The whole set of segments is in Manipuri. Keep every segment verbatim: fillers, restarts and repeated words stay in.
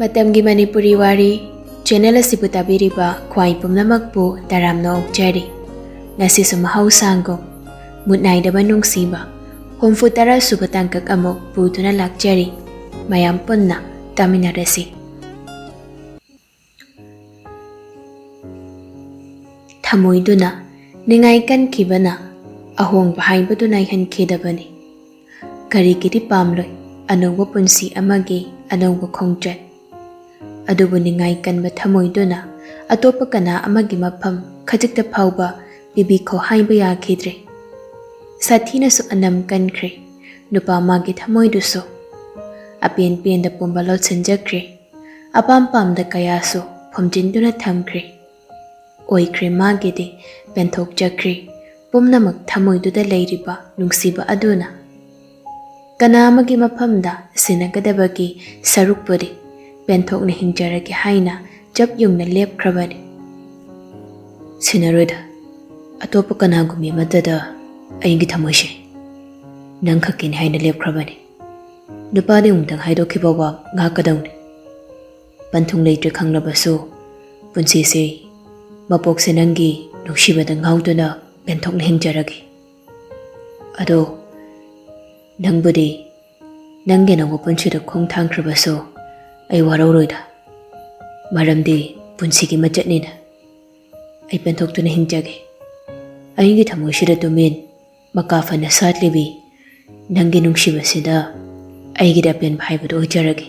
ꯃꯇꯝꯒꯤ ꯃꯅꯤꯄꯨꯔꯤ ꯋꯥꯔꯤ ꯆꯦꯅꯦꯜ ꯑꯁꯤꯕꯨ ꯇꯥꯕꯤꯔꯤꯕ ꯈ꯭ꯋꯥꯏ ꯄꯨꯝꯅꯃꯛꯄꯨ ꯇꯔꯥꯝꯅ ꯑꯣꯛꯆꯔꯤ꯫ ꯉꯁꯤꯁꯨ ꯃꯍꯧꯁꯥꯒꯨꯝ ꯃꯨꯠ ꯅꯥꯏꯗꯕ ꯅꯨꯡꯁꯤꯕ ꯍꯨꯝꯐꯨ ꯇꯔꯥ ꯁꯨꯕ ꯇꯥꯡꯀꯛ ꯑꯃꯨꯛ ꯄꯨꯗꯨꯅ ꯂꯥꯛꯆꯔꯤ꯫ ꯃꯌꯥꯝ ꯄꯨꯟꯅ ꯇꯥꯃꯤꯟꯅꯔꯁꯤ꯫ ꯊꯃꯣꯏꯗꯨꯅ ꯅꯤꯡꯉꯥꯏ ꯀꯟꯈꯤꯕꯅ ꯑꯍꯣꯡꯕ ꯍꯥꯏꯕꯗꯨ ꯅꯥꯏꯍꯟꯈꯤꯗꯕꯅꯤ꯫ ꯀꯔꯤꯒꯤꯗꯤ ꯄꯥꯝꯂꯣꯏ ꯑꯅꯧꯕ ꯄꯨꯟꯁꯤ ꯑꯃꯒꯤ ꯑꯅꯧꯕ ꯈꯣꯡꯆꯠ? ꯑꯗꯨꯕꯨ ꯅꯤꯡꯉꯥꯏ ꯀꯟꯕ ꯊꯃꯣꯏꯗꯨꯅ ꯑꯇꯣꯞꯄ ꯀꯅꯥ ꯑꯃꯒꯤ ꯃꯐꯝ ꯈꯖꯤꯛꯇ ꯐꯥꯎꯕ ꯄꯤꯕꯤꯈꯣ ꯍꯥꯏꯕ ꯌꯥꯈꯤꯗ꯭ꯔꯦ꯫ ꯁꯥꯊꯤꯅꯁꯨ ꯑꯅꯝ ꯀꯟꯈ꯭ꯔꯦ꯫ ꯅꯨꯄꯥ ꯃꯥꯒꯤ ꯊꯃꯣꯏꯗꯨꯁꯨ ꯑꯄꯦꯟ ꯄꯦꯟꯗ ꯄꯨꯝꯕ ꯂꯣꯠꯁꯤꯟꯖꯈ꯭ꯔꯦ꯫ ꯑꯄꯥꯝ ꯄꯥꯝꯗ ꯀꯌꯥꯁꯨ ꯐꯨꯝꯖꯤꯟꯗꯨꯅ ꯊꯝꯈ꯭ꯔꯦ꯫ ꯑꯣꯏꯈ꯭ꯔꯦ ꯃꯥꯒꯤꯗꯤ ꯄꯦꯟꯊꯣꯛꯆꯈ꯭ꯔꯦ ꯄꯨꯝꯅꯃꯛ ꯊꯃꯣꯏꯗꯨꯗ ꯂꯩꯔꯤꯕ ꯅꯨꯡꯁꯤꯕ ꯑꯗꯨꯅ꯫ ꯀꯅꯥ ꯑꯃꯒꯤ ꯃꯐꯝꯗ ꯁꯤꯟꯅꯒꯗꯕꯒꯤ ꯁꯔꯨꯛꯄꯨꯗꯤ ꯄꯦꯟꯊꯣꯛꯅ ꯍꯤꯡꯖꯔꯒꯦ ꯍꯥꯏꯅ ꯆꯞ ꯌꯨꯡꯅ ꯂꯦꯞꯈ꯭ꯔꯕꯅꯤ꯫ ꯁꯤꯟꯅꯔꯣꯏꯗ, ꯑꯇꯣꯞꯄ ꯀꯅꯥꯒꯨꯝꯕꯤ ꯑꯃꯠꯇꯗ ꯑꯩꯒꯤ ꯊꯃꯣꯏꯁꯦ꯫ ꯅꯪ ꯈꯛꯀꯤꯅꯤ ꯍꯥꯏꯅ ꯂꯦꯞꯈ꯭ꯔꯕꯅꯤ꯫ ꯅꯨꯄꯥꯗꯤ ꯑꯃꯨꯛꯇꯪ ꯍꯥꯏꯗꯣꯛꯈꯤꯕ ꯋꯥ ꯉꯥꯛꯀꯗꯧꯅꯤ꯫ ꯄꯟꯊꯨꯡ ꯂꯩꯇ꯭ꯔꯦ ꯈꯪꯂꯕꯁꯨ, ꯄꯨꯟꯁꯤꯁꯦ, ꯃꯄꯣꯛꯁꯦ ꯅꯪꯒꯤ ꯅꯨꯡꯁꯤꯕꯗ ꯉꯥꯎꯗꯨꯅ ꯄꯦꯟꯊꯣꯛꯅ ꯍꯤꯡꯖꯔꯒꯦ꯫ ꯑꯗꯣ ꯅꯪꯕꯨꯗꯤ ꯅꯪꯒꯤ ꯑꯅꯧꯕ ꯄꯨꯟꯁꯤꯗ ꯈꯣꯡ ꯊꯥꯡꯈ꯭ꯔꯕꯁꯨ ꯑꯩ ꯋꯥꯔꯧꯔꯣꯏꯗ, ꯃꯔꯝꯗꯤ ꯄꯨꯟꯁꯤꯒꯤ ꯃꯆꯠꯅꯤꯅ꯫ ꯑꯩ ꯄꯦꯟꯊꯣꯛꯇꯨꯅ ꯍꯤꯡꯖꯒꯦ꯫ ꯑꯩꯒꯤ ꯊꯃꯣꯏꯁꯤꯗ ꯇꯨꯃꯤꯟ ꯃꯀꯥ ꯐꯅ ꯁꯥꯠꯂꯤꯕꯤ ꯅꯪꯒꯤ ꯅꯨꯡꯁꯤꯕꯁꯤꯗ ꯑꯩꯒꯤꯗꯤ ꯑꯄꯦꯟꯕ ꯍꯥꯏꯕꯗꯨ ꯑꯣꯏꯖꯔꯒꯦ꯫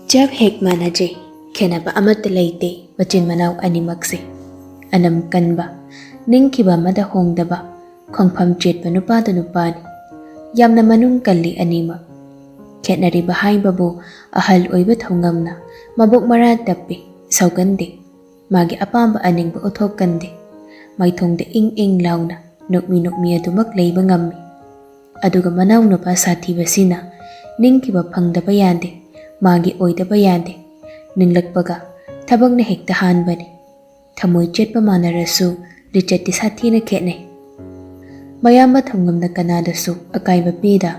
ꯆꯞ ꯍꯦꯛ ꯃꯥꯟꯅꯖꯩ, ꯈꯦꯠꯅꯕ ꯑꯃꯠꯇ ꯂꯩꯇꯦ ꯃꯆꯤꯟ ꯃꯅꯥꯎ ꯑꯅꯤꯃꯛꯁꯦ꯫ ꯑꯅꯝ ꯀꯟꯕ, ꯅꯤꯡꯈꯤꯕ ꯑꯃꯗ ꯍꯣꯡꯗꯕ, ꯈꯣꯡꯐꯝ ꯆꯦꯠꯄ ꯅꯨꯄꯥꯗ ꯅꯨꯄꯥꯅꯤ꯫ ꯌꯥꯝꯅ ꯃꯅꯨꯡ ꯀꯜꯂꯤ ꯑꯅꯤꯃꯛ꯫ ꯈꯦꯠꯅꯔꯤꯕ ꯍꯥꯏꯕꯕꯨ ꯑꯍꯜ ꯑꯣꯏꯕ ꯊꯧꯉꯝꯅ ꯃꯕꯨꯛ ꯃꯔꯥ ꯇꯞꯄꯤ, ꯁꯧꯒꯟꯗꯦ꯫ ꯃꯥꯒꯤ ꯑꯄꯥꯝꯕ ꯑꯅꯤꯡꯕ ꯎꯠꯊꯣꯛꯀꯟꯗꯦ꯫ ꯃꯥꯏꯊꯣꯡꯗ ꯏꯪ ꯏꯪ ꯂꯥꯎꯅ ꯅꯣꯛꯃꯤ ꯅꯣꯛꯃꯤ ꯑꯗꯨꯃꯛ ꯂꯩꯕ ꯉꯝꯃꯤ꯫ ꯑꯗꯨꯒ ꯃꯅꯥꯎꯅꯨꯄꯥ ꯁꯥꯊꯤꯕꯁꯤꯅ ꯅꯤꯡꯈꯤꯕ ꯐꯪꯗꯕ ꯌꯥꯗꯦ, ꯃꯥꯒꯤ ꯑꯣꯏꯗꯕ ꯌꯥꯗꯦ꯫ ꯅꯤꯡꯂꯛꯄꯒ ꯊꯕꯛꯅ ꯍꯦꯛꯇ ꯍꯥꯟꯕꯅꯤ꯫ ꯊꯃꯣꯏ ꯆꯦꯠꯄ ꯃꯥꯟꯅꯔꯁꯨ ꯂꯤꯆꯠꯇꯤ ꯁꯥꯊꯤꯅ ꯈꯦꯠꯅꯩ꯫ ꯃꯌꯥꯝꯕ ꯊꯧꯉꯝꯅ ꯀꯅꯥꯗꯁꯨ ꯑꯀꯥꯏꯕ ꯄꯤꯗ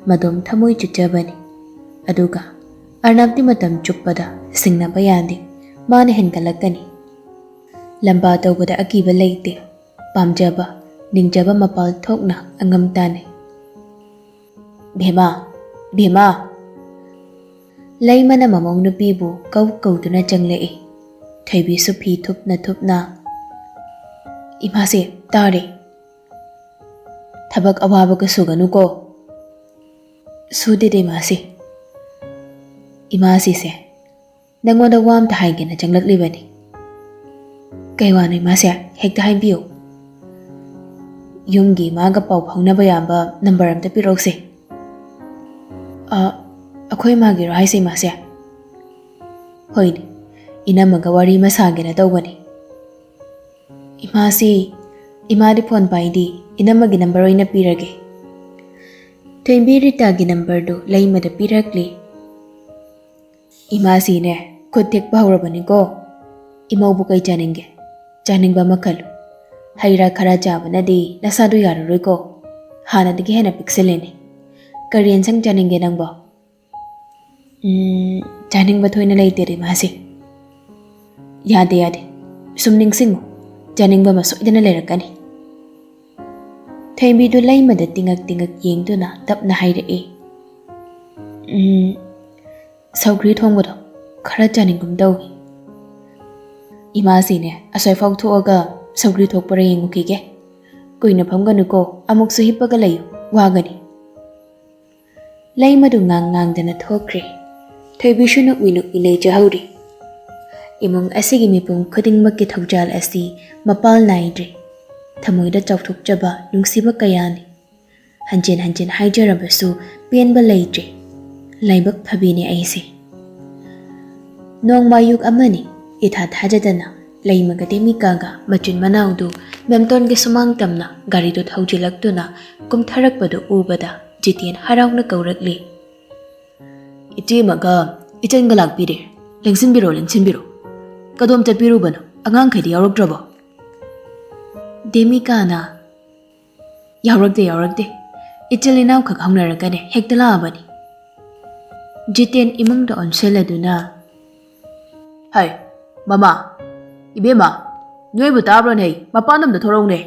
ꯃꯗꯣꯝ ꯊꯃꯣꯏ ꯆꯨꯠꯆꯕꯅꯤ꯫ ꯑꯗꯨꯒ ꯑꯔꯅꯕꯇꯤ ꯃꯇꯝ ꯆꯨꯞꯄꯗ ꯁꯤꯡꯅꯕ ꯌꯥꯗꯦ꯫ ꯃꯥꯅ ꯍꯦꯟꯒꯠꯂꯛꯀꯅꯤ꯫ ꯂꯝꯕꯥ ꯇꯧꯕꯗ ꯑꯀꯤꯕ ꯂꯩꯇꯦ꯫ ꯄꯥꯝꯖꯕ, ꯅꯤꯡꯖꯕ ꯃꯄꯥꯜ ꯊꯣꯛꯅ ꯑꯉꯝ ꯇꯥꯟꯅꯩ꯫ "ꯚꯦꯃꯥ, ꯚꯦꯃꯥ!" ꯂꯩꯃꯅ ꯃꯃꯧ ꯅꯨꯄꯤꯕꯨ ꯀꯧ ꯀꯧꯗꯨꯅ ꯆꯪꯂꯛꯏ꯫ ꯊꯣꯏꯕꯤꯁꯨ ꯐꯤ ꯊꯨꯞꯅ ꯊꯨꯞꯅ, "ꯏꯃꯥꯁꯦ, ꯇꯥꯔꯦ꯫ ꯊꯕꯛ ꯑꯋꯥꯕꯒ ꯁꯨꯒꯅꯨꯀꯣ?" "ꯁꯨꯗꯦꯗ, ꯏꯃꯥꯁꯦ꯫ ꯏꯃꯥꯁꯤꯁꯦ, ꯅꯪꯉꯣꯟꯗ ꯋꯥ ꯑꯝꯇ ꯍꯥꯏꯒꯦꯅ ꯆꯪꯂꯛꯂꯤꯕꯅꯤ꯫" "ꯀꯩ ꯋꯥꯅꯣ, ꯏꯃꯥꯁꯦ? ꯍꯦꯛꯇ ꯍꯥꯏꯕꯤꯌꯨ꯫" "ꯌꯨꯝꯒꯤ ꯏꯃꯥꯒ ꯄꯥꯎ ꯐꯥꯎꯅꯕ ꯌꯥꯕ ꯅꯝꯕꯔ ꯑꯝꯇ ꯄꯤꯔꯛꯎꯁꯦ꯫" "ꯑ, ꯑꯩꯈꯣꯏ ꯏꯃꯥꯒꯤꯔꯣ ꯍꯥꯏꯁꯦ, ꯏꯃꯥꯁꯦ?" "ꯍꯣꯏꯅꯦ, ꯏꯅꯝꯃꯒ ꯋꯥꯔꯤ ꯑꯃ ꯁꯥꯒꯦꯅ ꯇꯧꯕꯅꯤ꯫" "ꯏꯃꯥꯁꯤ, ꯏꯃꯥꯗꯤ ꯐꯣꯟ ꯄꯥꯏꯗꯦ, ꯏꯅꯝꯃꯒꯤ ꯅꯝꯕꯔ ꯑꯣꯏꯅ ꯄꯤꯔꯒꯦ꯫" ꯊꯣꯏꯕꯤ ꯔꯤꯇꯥꯒꯤ ꯅꯝꯕꯔꯗꯨ ꯂꯩꯃꯗ ꯄꯤꯔꯛꯂꯤ꯫ "ꯏꯃꯥꯁꯤꯅꯦ, ꯈꯨꯠ ꯊꯦꯛꯄ ꯍꯧꯔꯕꯅꯤꯀꯣ꯫ ꯏꯃꯧꯕꯨ ꯀꯩ ꯆꯥꯅꯤꯡꯒꯦ? ꯆꯥꯅꯤꯡꯕ ꯑꯃ ꯈꯜꯂꯨ꯫ ꯍꯩ ꯔꯥ ꯈꯔ ꯆꯥꯕꯅꯗꯤ ꯅꯁꯥꯗꯨ ꯌꯥꯔꯔꯣꯏꯀꯣ꯫ ꯍꯥꯟꯅꯗꯒꯤ ꯍꯦꯟꯅ ꯄꯤꯛꯁꯤꯜꯂꯦꯅꯦ꯫ ꯀꯔꯤ ꯌꯦꯟꯁꯥꯡ ꯆꯥꯅꯤꯡꯒꯦ ꯅꯪꯕꯣ?" "ꯎꯝ, ꯆꯥꯅꯤꯡꯕ ꯊꯣꯏꯅ ꯂꯩꯇꯦꯗ, ꯏꯃꯥꯁꯤ꯫" "ꯌꯥꯗꯦ, ꯌꯥꯗꯦ꯫ ꯁꯨꯝ ꯅꯤꯡꯁꯤꯡꯉꯨ, ꯆꯥꯅꯤꯡꯕ ꯑꯃ ꯁꯣꯏꯗꯅ ꯂꯩꯔꯛꯀꯅꯤ꯫" ꯊꯣꯏꯕꯤꯗꯨ ꯂꯩꯃꯗ ꯇꯤꯡꯉꯛ ꯇꯤꯡꯉꯛ ꯌꯦꯡꯗꯨꯅ ꯇꯞꯅ ꯍꯥꯏꯔꯛꯏ, "ꯎꯝ, ꯁꯧꯒ꯭ꯔꯤ ꯊꯣꯡꯕꯗꯣ ꯈꯔ ꯆꯥꯅꯤꯡꯒꯨꯝ ꯇꯧꯏ꯫" "ꯏꯃꯥꯁꯤꯅꯦ, ꯑꯁ꯭ꯋꯥꯏꯐꯥꯎ ꯊꯣꯛꯑꯒ ꯁꯧꯒ꯭ꯔꯤ ꯊꯣꯛꯄꯔ ꯌꯦꯡꯉꯨꯈꯤꯒꯦ꯫ ꯀꯨꯏꯅ ꯐꯝꯒꯅꯨꯀꯣ, ꯑꯃꯨꯛꯁꯨ ꯍꯤꯞꯄꯒ ꯂꯩꯌꯨ, ꯋꯥꯒꯅꯤ꯫" ꯂꯩꯃꯗꯨ ꯉꯥꯡ ꯉꯥꯡꯗꯅ ꯊꯣꯛꯈ꯭ꯔꯦ꯫ ꯊꯣꯏꯕꯤꯁꯨ ꯅꯣꯛꯃꯤ ꯅꯣꯛꯃꯤ ꯂꯩꯖꯍꯧꯔꯤ꯫ ꯏꯃꯨꯡ ꯑꯁꯤꯒꯤ ꯃꯤꯄꯨꯝ ꯈꯨꯗꯤꯡꯃꯛꯀꯤ ꯊꯧꯖꯥꯜ ꯑꯁꯤ ꯃꯄꯥꯜ ꯅꯥꯏꯗ꯭ꯔꯦ꯫ ꯊꯃꯣꯏꯗ ꯆꯥꯎꯊꯣꯛꯆꯕ, ꯅꯨꯡꯁꯤꯕ ꯀꯌꯥꯅꯤ꯫ ꯍꯟꯖꯤꯟ ꯍꯟꯖꯤꯟ ꯍꯥꯏꯖꯔꯕꯁꯨ ꯄꯦꯟꯕ ꯂꯩꯇ꯭ꯔꯦ꯫ ꯂꯥꯏꯕꯛ ꯐꯕꯤꯅꯦ ꯑꯩꯁꯦ꯫ ꯅꯣꯡꯃ ꯑꯌꯨꯛ ꯑꯃꯅꯤ, ꯏꯊꯥ ꯊꯥꯖꯗꯅ ꯂꯩꯃꯒ ꯗꯦꯃꯤꯀꯥꯒ ꯃꯆꯤꯟ ꯃꯅꯥꯎꯗꯨ ꯃꯦꯝꯇꯣꯟꯒꯤ ꯁꯨꯃꯥꯡ ꯇꯝꯅ ꯒꯥꯔꯤꯗꯨ ꯊꯧꯖꯤꯜꯂꯛꯇꯨꯅ ꯀꯨꯝꯊꯔꯛꯄꯗꯨ ꯎꯕꯗ ꯖꯤꯇꯦꯟ ꯍꯔꯥꯎꯅ ꯀꯧꯔꯛꯂꯤ꯫ "ꯏꯆꯦꯃꯒ ꯏꯆꯟꯒ ꯂꯥꯛꯄꯤꯔꯦ꯫ ꯂꯦꯡꯁꯤꯟꯕꯤꯔꯣ, ꯂꯦꯡꯁꯤꯟꯕꯤꯔꯣ꯫ ꯀꯗꯣꯝ ꯆꯠꯄꯤꯔꯨꯕꯅꯣ? ꯑꯉꯥꯡꯈꯩꯗꯤ ꯌꯥꯎꯔꯛꯇ꯭ꯔꯕꯣ?" ꯗꯦꯃꯤꯀꯥꯅ, "ꯌꯥꯎꯔꯛꯇꯦ, ꯌꯥꯎꯔꯛꯇꯦ꯫ ꯏꯆꯤꯜ ꯏꯅꯥꯎꯈꯛ ꯍꯧꯅꯔꯒꯅꯦ ꯍꯦꯛꯇ ꯂꯥꯛꯑꯕꯅꯤ꯫" ꯖꯤꯇꯦꯟ ꯏꯃꯨꯡꯗ ꯑꯣꯟꯁꯤꯜꯂꯗꯨꯅ, "ꯍꯩ, ꯃꯃꯥ, ꯏꯕꯦꯝꯃ, ꯅꯣꯏꯕꯨ ꯇꯥꯕ꯭ꯔꯣꯅꯦ? ꯃꯄꯥꯟ ꯑꯝꯗ ꯊꯣꯔꯛꯎꯅꯦ꯫"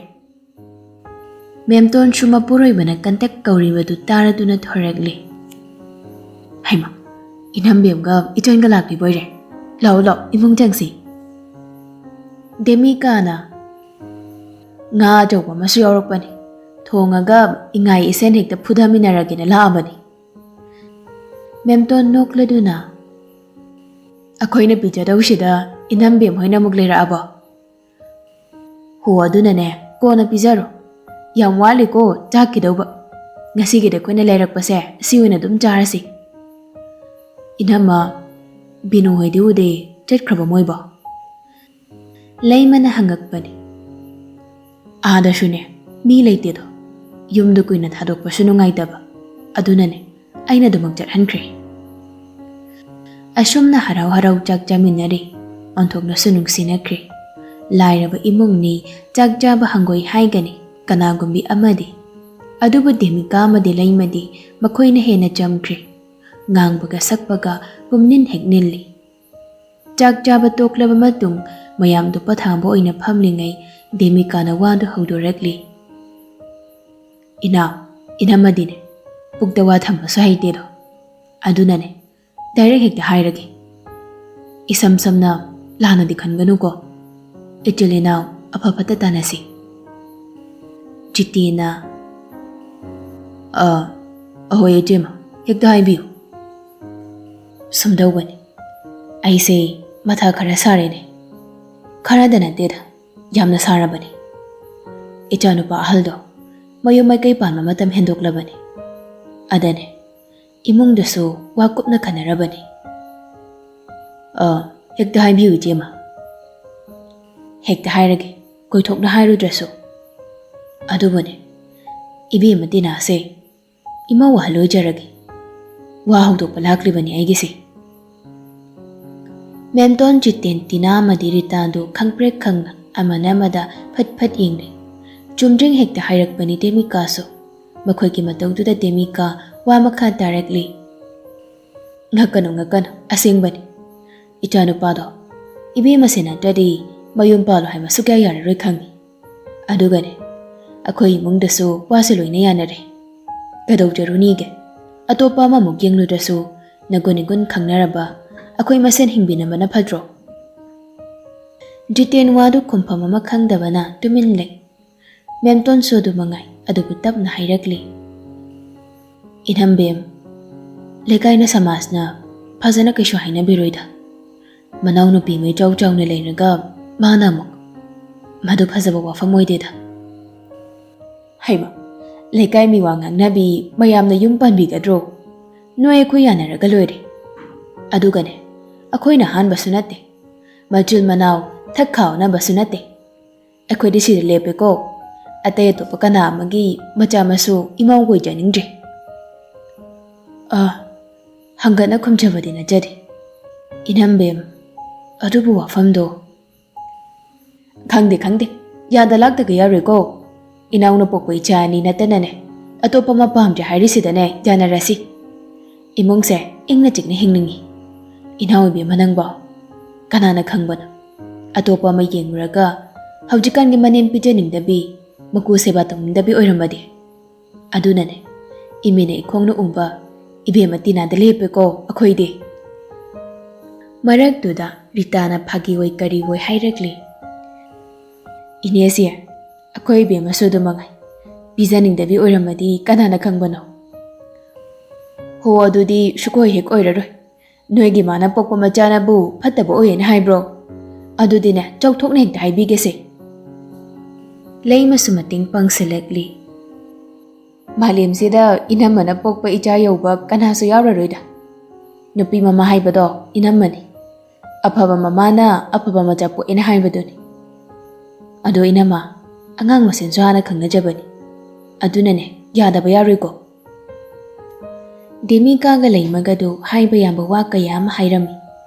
ꯃꯦꯝꯇꯣꯟꯁꯨ ꯃꯄꯨꯔꯣꯏꯕꯅ ꯀꯟꯇꯛ ꯀꯧꯔꯤꯕꯗꯨ ꯇꯥꯔꯗꯨꯅ ꯊꯣꯔꯛꯂꯤ꯫ "ꯍꯩꯃ, ꯏꯅꯝꯕꯦꯝꯒ ꯏꯆꯟꯒ ꯂꯥꯛꯄꯤꯕꯣꯏꯔꯦ꯫ ꯂꯥꯛꯑꯣ, ꯂꯥꯛꯑꯣ, ꯏꯃꯨꯡ ꯆꯪꯁꯤ꯫" ꯗꯦꯃꯤꯀꯥꯅ, "ꯉꯥ ꯑꯆꯧꯕ ꯑꯃꯁꯨ ꯌꯥꯎꯔꯛꯄꯅꯤ꯫ ꯊꯣꯡꯉꯒ ꯏꯉꯥꯏ ꯏꯁꯦꯟ ꯍꯦꯛꯇ ꯐꯨꯊꯃꯤꯟꯅꯔꯒꯦꯅ ꯂꯥꯛꯑꯕꯅꯤ꯫" ꯃꯦꯝꯇꯣꯟ ꯅꯣꯛꯂꯗꯨꯅ, "ꯑꯩꯈꯣꯏꯅ ꯄꯤꯖꯗꯧꯁꯤꯗ ꯏꯅꯝꯕꯦꯝ ꯍꯣꯏꯅ ꯑꯃꯨꯛ ꯂꯩꯔꯛꯑꯕꯣ?" "ꯍꯣ, ꯑꯗꯨꯅꯅꯦ, ꯀꯣꯟꯅ ꯄꯤꯖꯔꯣ꯫ ꯌꯥꯝ ꯋꯥꯠꯂꯤꯀꯣ ꯆꯥꯛꯀꯤꯗꯧꯕ꯫ ꯉꯁꯤꯒꯤꯗꯤ ꯑꯩꯈꯣꯏꯅ ꯂꯩꯔꯛꯄꯁꯦ ꯑꯁꯤ ꯑꯣꯏꯅ ꯑꯗꯨꯝ ꯆꯥꯔꯁꯤ꯫" "ꯏꯅꯝꯃ, ꯕꯤꯅꯨ ꯍꯣꯏꯗꯤ ꯎꯗꯦ, ꯆꯠꯈ꯭ꯔꯕ ꯃꯣꯏꯕꯣ?" ꯂꯩꯃꯅ ꯍꯪꯉꯛꯄꯅꯤ꯫ "ꯑꯥꯗꯁꯨꯅꯦ, ꯃꯤ ꯂꯩꯇꯦꯗꯣ꯫ ꯌꯨꯝꯗ ꯀꯨꯏꯅ ꯊꯥꯗꯣꯛꯄꯁꯨ ꯅꯨꯡꯉꯥꯏꯇꯕ꯫ ꯑꯗꯨꯅꯅꯦ, ꯑꯩꯅ ꯑꯗꯨꯃꯛ ꯆꯠꯍꯟꯈ꯭ꯔꯦ꯫" ꯑꯁꯨꯝꯅ ꯍꯔꯥꯎ ꯍꯔꯥꯎ ꯆꯥꯛ ꯆꯥꯃꯤꯟꯅꯔꯤ꯫ ꯑꯣꯟꯊꯣꯛꯅꯁꯨ ꯅꯨꯡꯁꯤꯅꯈ꯭ꯔꯦ꯫ ꯂꯥꯏꯔꯕ ꯏꯃꯨꯡꯅꯤ, ꯆꯥꯛ ꯆꯥꯕ ꯍꯪꯒꯣꯏ ꯍꯥꯏꯒꯅꯤ ꯀꯅꯥꯒꯨꯝꯕꯤ ꯑꯃꯗꯤ꯫ ꯑꯗꯨꯕꯨ ꯗꯦꯃꯤꯀꯥ ꯑꯃꯗꯤ ꯂꯩꯃꯗꯤ ꯃꯈꯣꯏꯅ ꯍꯦꯟꯅ ꯆꯝꯈ꯭ꯔꯦ꯫ ꯉꯥꯡꯕꯒ ꯁꯛꯄꯒ ꯄꯨꯝꯅꯤꯟ ꯍꯦꯛ ꯅꯤꯜꯂꯤ꯫ ꯆꯥꯛ ꯆꯥꯕ ꯇꯣꯛꯂꯕ ꯃꯇꯨꯡ ꯃꯌꯥꯝꯗꯨ ꯄꯣꯊꯥꯕ ꯑꯣꯏꯅ ꯐꯝꯂꯤꯉꯩ ꯗꯦꯃꯤꯀꯥꯅ ꯋꯥꯗꯨ ꯍꯧꯗꯣꯔꯛꯂꯤ꯫ "ꯏꯅꯥꯎ, ꯏꯅꯝꯃꯗꯤꯅꯦ, ꯄꯨꯛꯇ ꯋꯥ ꯊꯝꯕꯁꯨ ꯍꯩꯇꯦꯗꯣ꯫ ꯑꯗꯨꯅꯅꯦ, ꯗꯥꯏꯔꯦꯛ ꯍꯦꯛꯇ ꯍꯥꯏꯔꯒꯦ꯫ ꯏꯁꯝ ꯁꯝꯅ ꯂꯥꯟꯅꯗꯤ ꯈꯟꯒꯅꯨꯀꯣ꯫ ꯏꯆꯤꯜ ꯏꯅꯥꯎ ꯑꯐ ꯐꯠꯇ ꯇꯥꯟꯅꯁꯤ꯫" ꯖꯤꯇꯦꯅ, "ꯑ, ꯑꯍꯣꯏ ꯏꯆꯦꯃ, ꯍꯦꯛꯇ ꯍꯥꯏꯕꯤꯌꯨ꯫" "ꯁꯨꯝꯗꯧꯕꯅꯤ, ꯑꯩꯁꯦ ꯃꯊꯥ ꯈꯔ ꯁꯥꯔꯦꯅꯦ꯫" "ꯈꯔꯗ ꯅꯠꯇꯦꯗ, ꯌꯥꯝꯅ ꯁꯥꯔꯕꯅꯤ꯫ ꯏꯆꯥꯅꯨꯄꯥ ꯑꯍꯜꯗꯣ ꯃꯌꯨꯝ ꯃꯥꯏꯀꯩ ꯄꯥꯟꯕ ꯃꯇꯝ ꯍꯦꯟꯗꯣꯛꯂꯕꯅꯤ꯫ ꯑꯗꯅꯦ, ꯏꯃꯨꯡꯗꯁꯨ ꯋꯥ ꯀꯨꯞꯅ ꯈꯟꯅꯔꯕꯅꯤ꯫" "ꯑ, ꯍꯦꯛꯇ ꯍꯥꯏꯕꯤꯌꯨ ꯏꯆꯦꯃ꯫" "ꯍꯦꯛꯇ ꯍꯥꯏꯔꯒꯦ, ꯀꯣꯏꯊꯣꯛꯅ ꯍꯥꯏꯔꯨꯗ꯭ꯔꯁꯨ꯫ ꯑꯗꯨꯕꯨꯅꯦ, ꯏꯕꯦꯝꯃ ꯇꯤꯅꯥꯁꯦ ꯏꯃꯧ ꯑꯍꯜ ꯑꯣꯏꯖꯔꯒꯦ꯫ ꯋꯥ ꯍꯧꯗꯣꯛꯄ ꯂꯥꯛꯂꯤꯕꯅꯤ ꯑꯩꯒꯤꯁꯦ꯫" ꯃꯦꯝꯇꯣꯟ ꯖꯤꯇꯦꯟ ꯇꯤꯅꯥ ꯑꯃꯗꯤ ꯔꯤꯇꯥꯗꯨ ꯈꯪꯄ꯭ꯔꯦꯛ ꯈꯪꯅ ꯑꯃꯅ ꯑꯃꯗ ꯐꯠ ꯐꯠ ꯌꯦꯡꯂꯤ꯫ ꯆꯨꯝꯗ꯭ꯔꯤꯡ ꯍꯦꯛꯇ ꯍꯥꯏꯔꯛꯄꯅꯤ ꯗꯦꯃꯤꯀꯥꯁꯨ꯫ ꯃꯈꯣꯏꯒꯤ ꯃꯇꯧꯗꯨꯗ ꯗꯦꯃꯤꯀꯥ ꯋꯥ ꯃꯈꯥ ꯇꯥꯔꯛꯂꯤ꯫ "ꯉꯛꯀꯅꯨ, ꯉꯛꯀꯅꯨ, ꯑꯁꯦꯡꯕꯅꯤ꯫ ꯏꯆꯥꯅꯨꯄꯥꯗꯣ ꯏꯕꯦꯝꯃꯁꯦ ꯅꯠꯇ꯭ꯔꯗꯤ ꯃꯌꯨꯝ ꯄꯥꯜꯂꯣ ꯍꯥꯏꯕ ꯁꯨꯛꯌꯥ ꯌꯥꯔꯔꯣꯏ ꯈꯪꯉꯤ꯫ ꯑꯗꯨꯒꯅꯦ, ꯑꯩꯈꯣꯏ ꯏꯃꯨꯡꯗꯁꯨ ꯋꯥꯁꯦ ꯂꯣꯏꯅ ꯌꯥꯅꯔꯦ꯫ ꯀꯩꯗꯧꯖꯔꯨꯅꯤꯒꯦ? ꯑꯇꯣꯞꯄ ꯑꯃꯃꯨꯛ ꯌꯦꯡꯂꯨꯗ꯭ꯔꯁꯨ ꯅꯒꯨꯟ ꯏꯒꯨꯟ ꯈꯪꯅꯔꯕ ꯑꯩꯈꯣꯏ ꯃꯁꯦꯟ ꯍꯤꯡꯃꯤꯟꯅꯕꯅ ꯐꯠꯇ꯭ꯔꯣ?" ꯖꯤꯇꯦꯟ ꯋꯥꯗꯨ ꯈꯨꯝꯐꯝ ꯑꯃ ꯈꯪꯗꯕꯅ ꯇꯨꯃꯤꯟ ꯂꯩ꯫ ꯃꯦꯝꯇꯣꯟꯁꯨ ꯑꯗꯨ ꯃꯉꯥꯏ, ꯑꯗꯨꯕꯨ ꯇꯞꯅ ꯍꯥꯏꯔꯛꯂꯤ, "ꯏꯅꯝꯕꯦꯝ, ꯂꯩꯀꯥꯏꯅ ꯁꯃꯥꯖꯅ ꯐꯖꯅ ꯀꯩꯁꯨ ꯍꯥꯏꯅꯕꯤꯔꯣꯏꯗ꯫ ꯃꯅꯥꯎꯅꯨꯄꯤ ꯑꯃ ꯏꯆꯥꯎ ꯆꯥꯎꯅ ꯂꯩꯔꯒ ꯃꯥꯅ ꯑꯃꯨꯛ, ꯃꯗꯨ ꯐꯖꯕ ꯋꯥꯐꯝ ꯑꯣꯏꯗꯦꯗ꯫ ꯍꯩꯃ, ꯂꯩꯀꯥꯏ ꯃꯤꯋꯥ ꯉꯥꯡꯅꯕꯤ ꯃꯌꯥꯝꯅ ꯌꯨꯝ ꯄꯥꯟꯕꯤꯒꯗ꯭ꯔꯣ? ꯅꯣꯏ ꯑꯩꯈꯣꯏ ꯌꯥꯅꯔꯒ ꯂꯣꯏꯔꯦ꯫ ꯑꯗꯨꯒꯅꯦ, ꯑꯩꯈꯣꯏꯅ ꯑꯍꯥꯟꯕꯁꯨ ꯅꯠꯇꯦ, ꯃꯆꯤꯟ ꯃꯅꯥꯎ ꯊꯛ ꯈꯥꯎꯅꯕꯁꯨ ꯅꯠꯇꯦ꯫ ꯑꯩꯈꯣꯏꯗꯤ ꯁꯤꯗ ꯂꯦꯞꯄꯦꯀꯣ꯫ ꯑꯇꯩ ꯑꯇꯣꯞꯄ ꯀꯅꯥ ꯑꯃꯒꯤ ꯃꯆꯥ ꯃꯁꯨ ꯏꯃꯧ ꯑꯣꯏꯖꯅꯤꯡꯗ꯭ꯔꯦ꯫" "ꯑ, ꯍꯪꯒꯠꯅ ꯈꯨꯝꯖꯕꯗꯤ ꯅꯠꯆꯗꯦ, ꯏꯅꯝꯕꯦꯝ, ꯑꯗꯨꯕꯨ ꯋꯥꯐꯝꯗꯣ꯫" "ꯈꯪꯗꯦ, ꯈꯪꯗꯦ, ꯌꯥꯗ ꯂꯥꯛꯇꯒ ꯌꯥꯔꯣꯏꯀꯣ꯫ ꯏꯅꯥꯎꯅ ꯄꯣꯛꯄ ꯏꯆꯥ ꯑꯅꯤ ꯅꯠꯇꯅꯅꯦ, ꯑꯇꯣꯞꯄ ꯑꯃ ꯄꯥꯝꯗ꯭ꯔꯦ ꯍꯥꯏꯔꯤꯁꯤꯗꯅꯦ ꯌꯥꯅꯔꯁꯤ꯫ ꯏꯃꯨꯡꯁꯦ ꯏꯪꯅ ꯆꯤꯛꯅ ꯍꯤꯡꯅꯤꯡꯉꯤ꯫ ꯏꯅꯥꯎ ꯏꯕꯦꯝꯃ ꯅꯪꯕꯣ, ꯀꯅꯥꯅ ꯈꯪꯕꯅꯣ? ꯑꯇꯣꯞꯄ ꯑꯃ ꯌꯦꯡꯂꯨꯔꯒ ꯍꯧꯖꯤꯛꯀꯥꯟꯒꯤ ꯃꯅꯦꯝ ꯄꯤꯖꯅꯤꯡꯗꯕꯤ, ꯃꯀꯨ ꯁꯦꯕꯥ ꯇꯧꯅꯤꯡꯗꯕꯤ ꯑꯣꯏꯔꯝꯃꯗꯤ꯫ ꯑꯗꯨꯅꯅꯦ, ꯏꯃꯤꯠꯅ ꯏꯈꯣꯡꯅ ꯎꯕ ꯏꯕꯦꯝꯃ ꯇꯤꯅꯥꯗ ꯂꯦꯞꯄꯦꯀꯣ ꯑꯩꯈꯣꯏꯗꯤ꯫" ꯃꯔꯛꯇꯨꯗ ꯔꯤꯇꯥꯅ ꯐꯥꯒꯤ ꯑꯣꯏ ꯀꯔꯤ ꯑꯣꯏ ꯍꯥꯏꯔꯛꯂꯤ, "ꯏꯅꯦꯁꯦ, ꯑꯩꯈꯣꯏ ꯏꯕꯦꯝꯃꯁꯨ ꯑꯗꯨ ꯃꯉꯥꯏ, ꯄꯤꯖꯅꯤꯡꯗꯕꯤ ꯑꯣꯏꯔꯝꯃꯗꯤ ꯀꯅꯥꯅ ꯈꯪꯕꯅꯣ?" "ꯍꯣ, ꯑꯗꯨꯗꯤ ꯁꯨꯛꯑꯣꯏ ꯍꯦꯛ ꯑꯣꯏꯔꯔꯣꯏ꯫ ꯅꯣꯏꯒꯤ ꯃꯥꯅ ꯄꯣꯛꯄ ꯃꯆꯥꯅꯕꯨ ꯐꯠꯇꯕ ꯑꯣꯏꯌꯦꯅ ꯍꯥꯏꯕ꯭ꯔꯣ? ꯑꯗꯨꯗꯤꯅꯦ, ꯆꯥꯎꯊꯣꯛꯅ ꯍꯦꯛꯇ ꯍꯥꯏꯕꯤꯒꯦꯁꯦ꯫" ꯂꯩꯃꯁꯨ ꯃꯇꯦꯡ ꯄꯥꯡꯁꯤꯜꯂꯛꯂꯤ꯫ "ꯃꯥꯂꯦꯝꯁꯤꯗ ꯏꯅꯝꯃꯅ ꯄꯣꯛꯄ ꯏꯆꯥ ꯌꯧꯕ ꯀꯅꯥꯁꯨ ꯌꯥꯎꯔꯔꯣꯏꯗ꯫ ꯅꯨꯄꯤ ꯃꯃꯥ ꯍꯥꯏꯕꯗꯣ ꯏꯅꯝꯃꯅꯤ꯫ ꯑꯐꯕ ꯃꯃꯥꯅ ꯑꯐꯕ ꯃꯆꯥ ꯄꯣꯛꯑꯦꯅ ꯍꯥꯏꯕꯗꯨꯅꯤ꯫ ꯑꯗꯣ ꯏꯅꯝꯃ, ꯑꯉꯥꯡ ꯃꯁꯦꯟꯁꯨ ꯍꯥꯟꯅ ꯈꯪꯅꯖꯕꯅꯤ꯫ ꯑꯗꯨꯅꯅꯦ, ꯌꯥꯗꯕ ꯌꯥꯔꯣꯏꯀꯣ꯫" ꯗꯦꯃꯤꯀꯥꯒ ꯂꯩꯃꯒꯗꯨ ꯍꯥꯏꯕ ꯌꯥꯕ ꯋꯥ ꯀꯌꯥ ꯑꯃ ꯍꯥꯏꯔꯝꯃꯤ꯫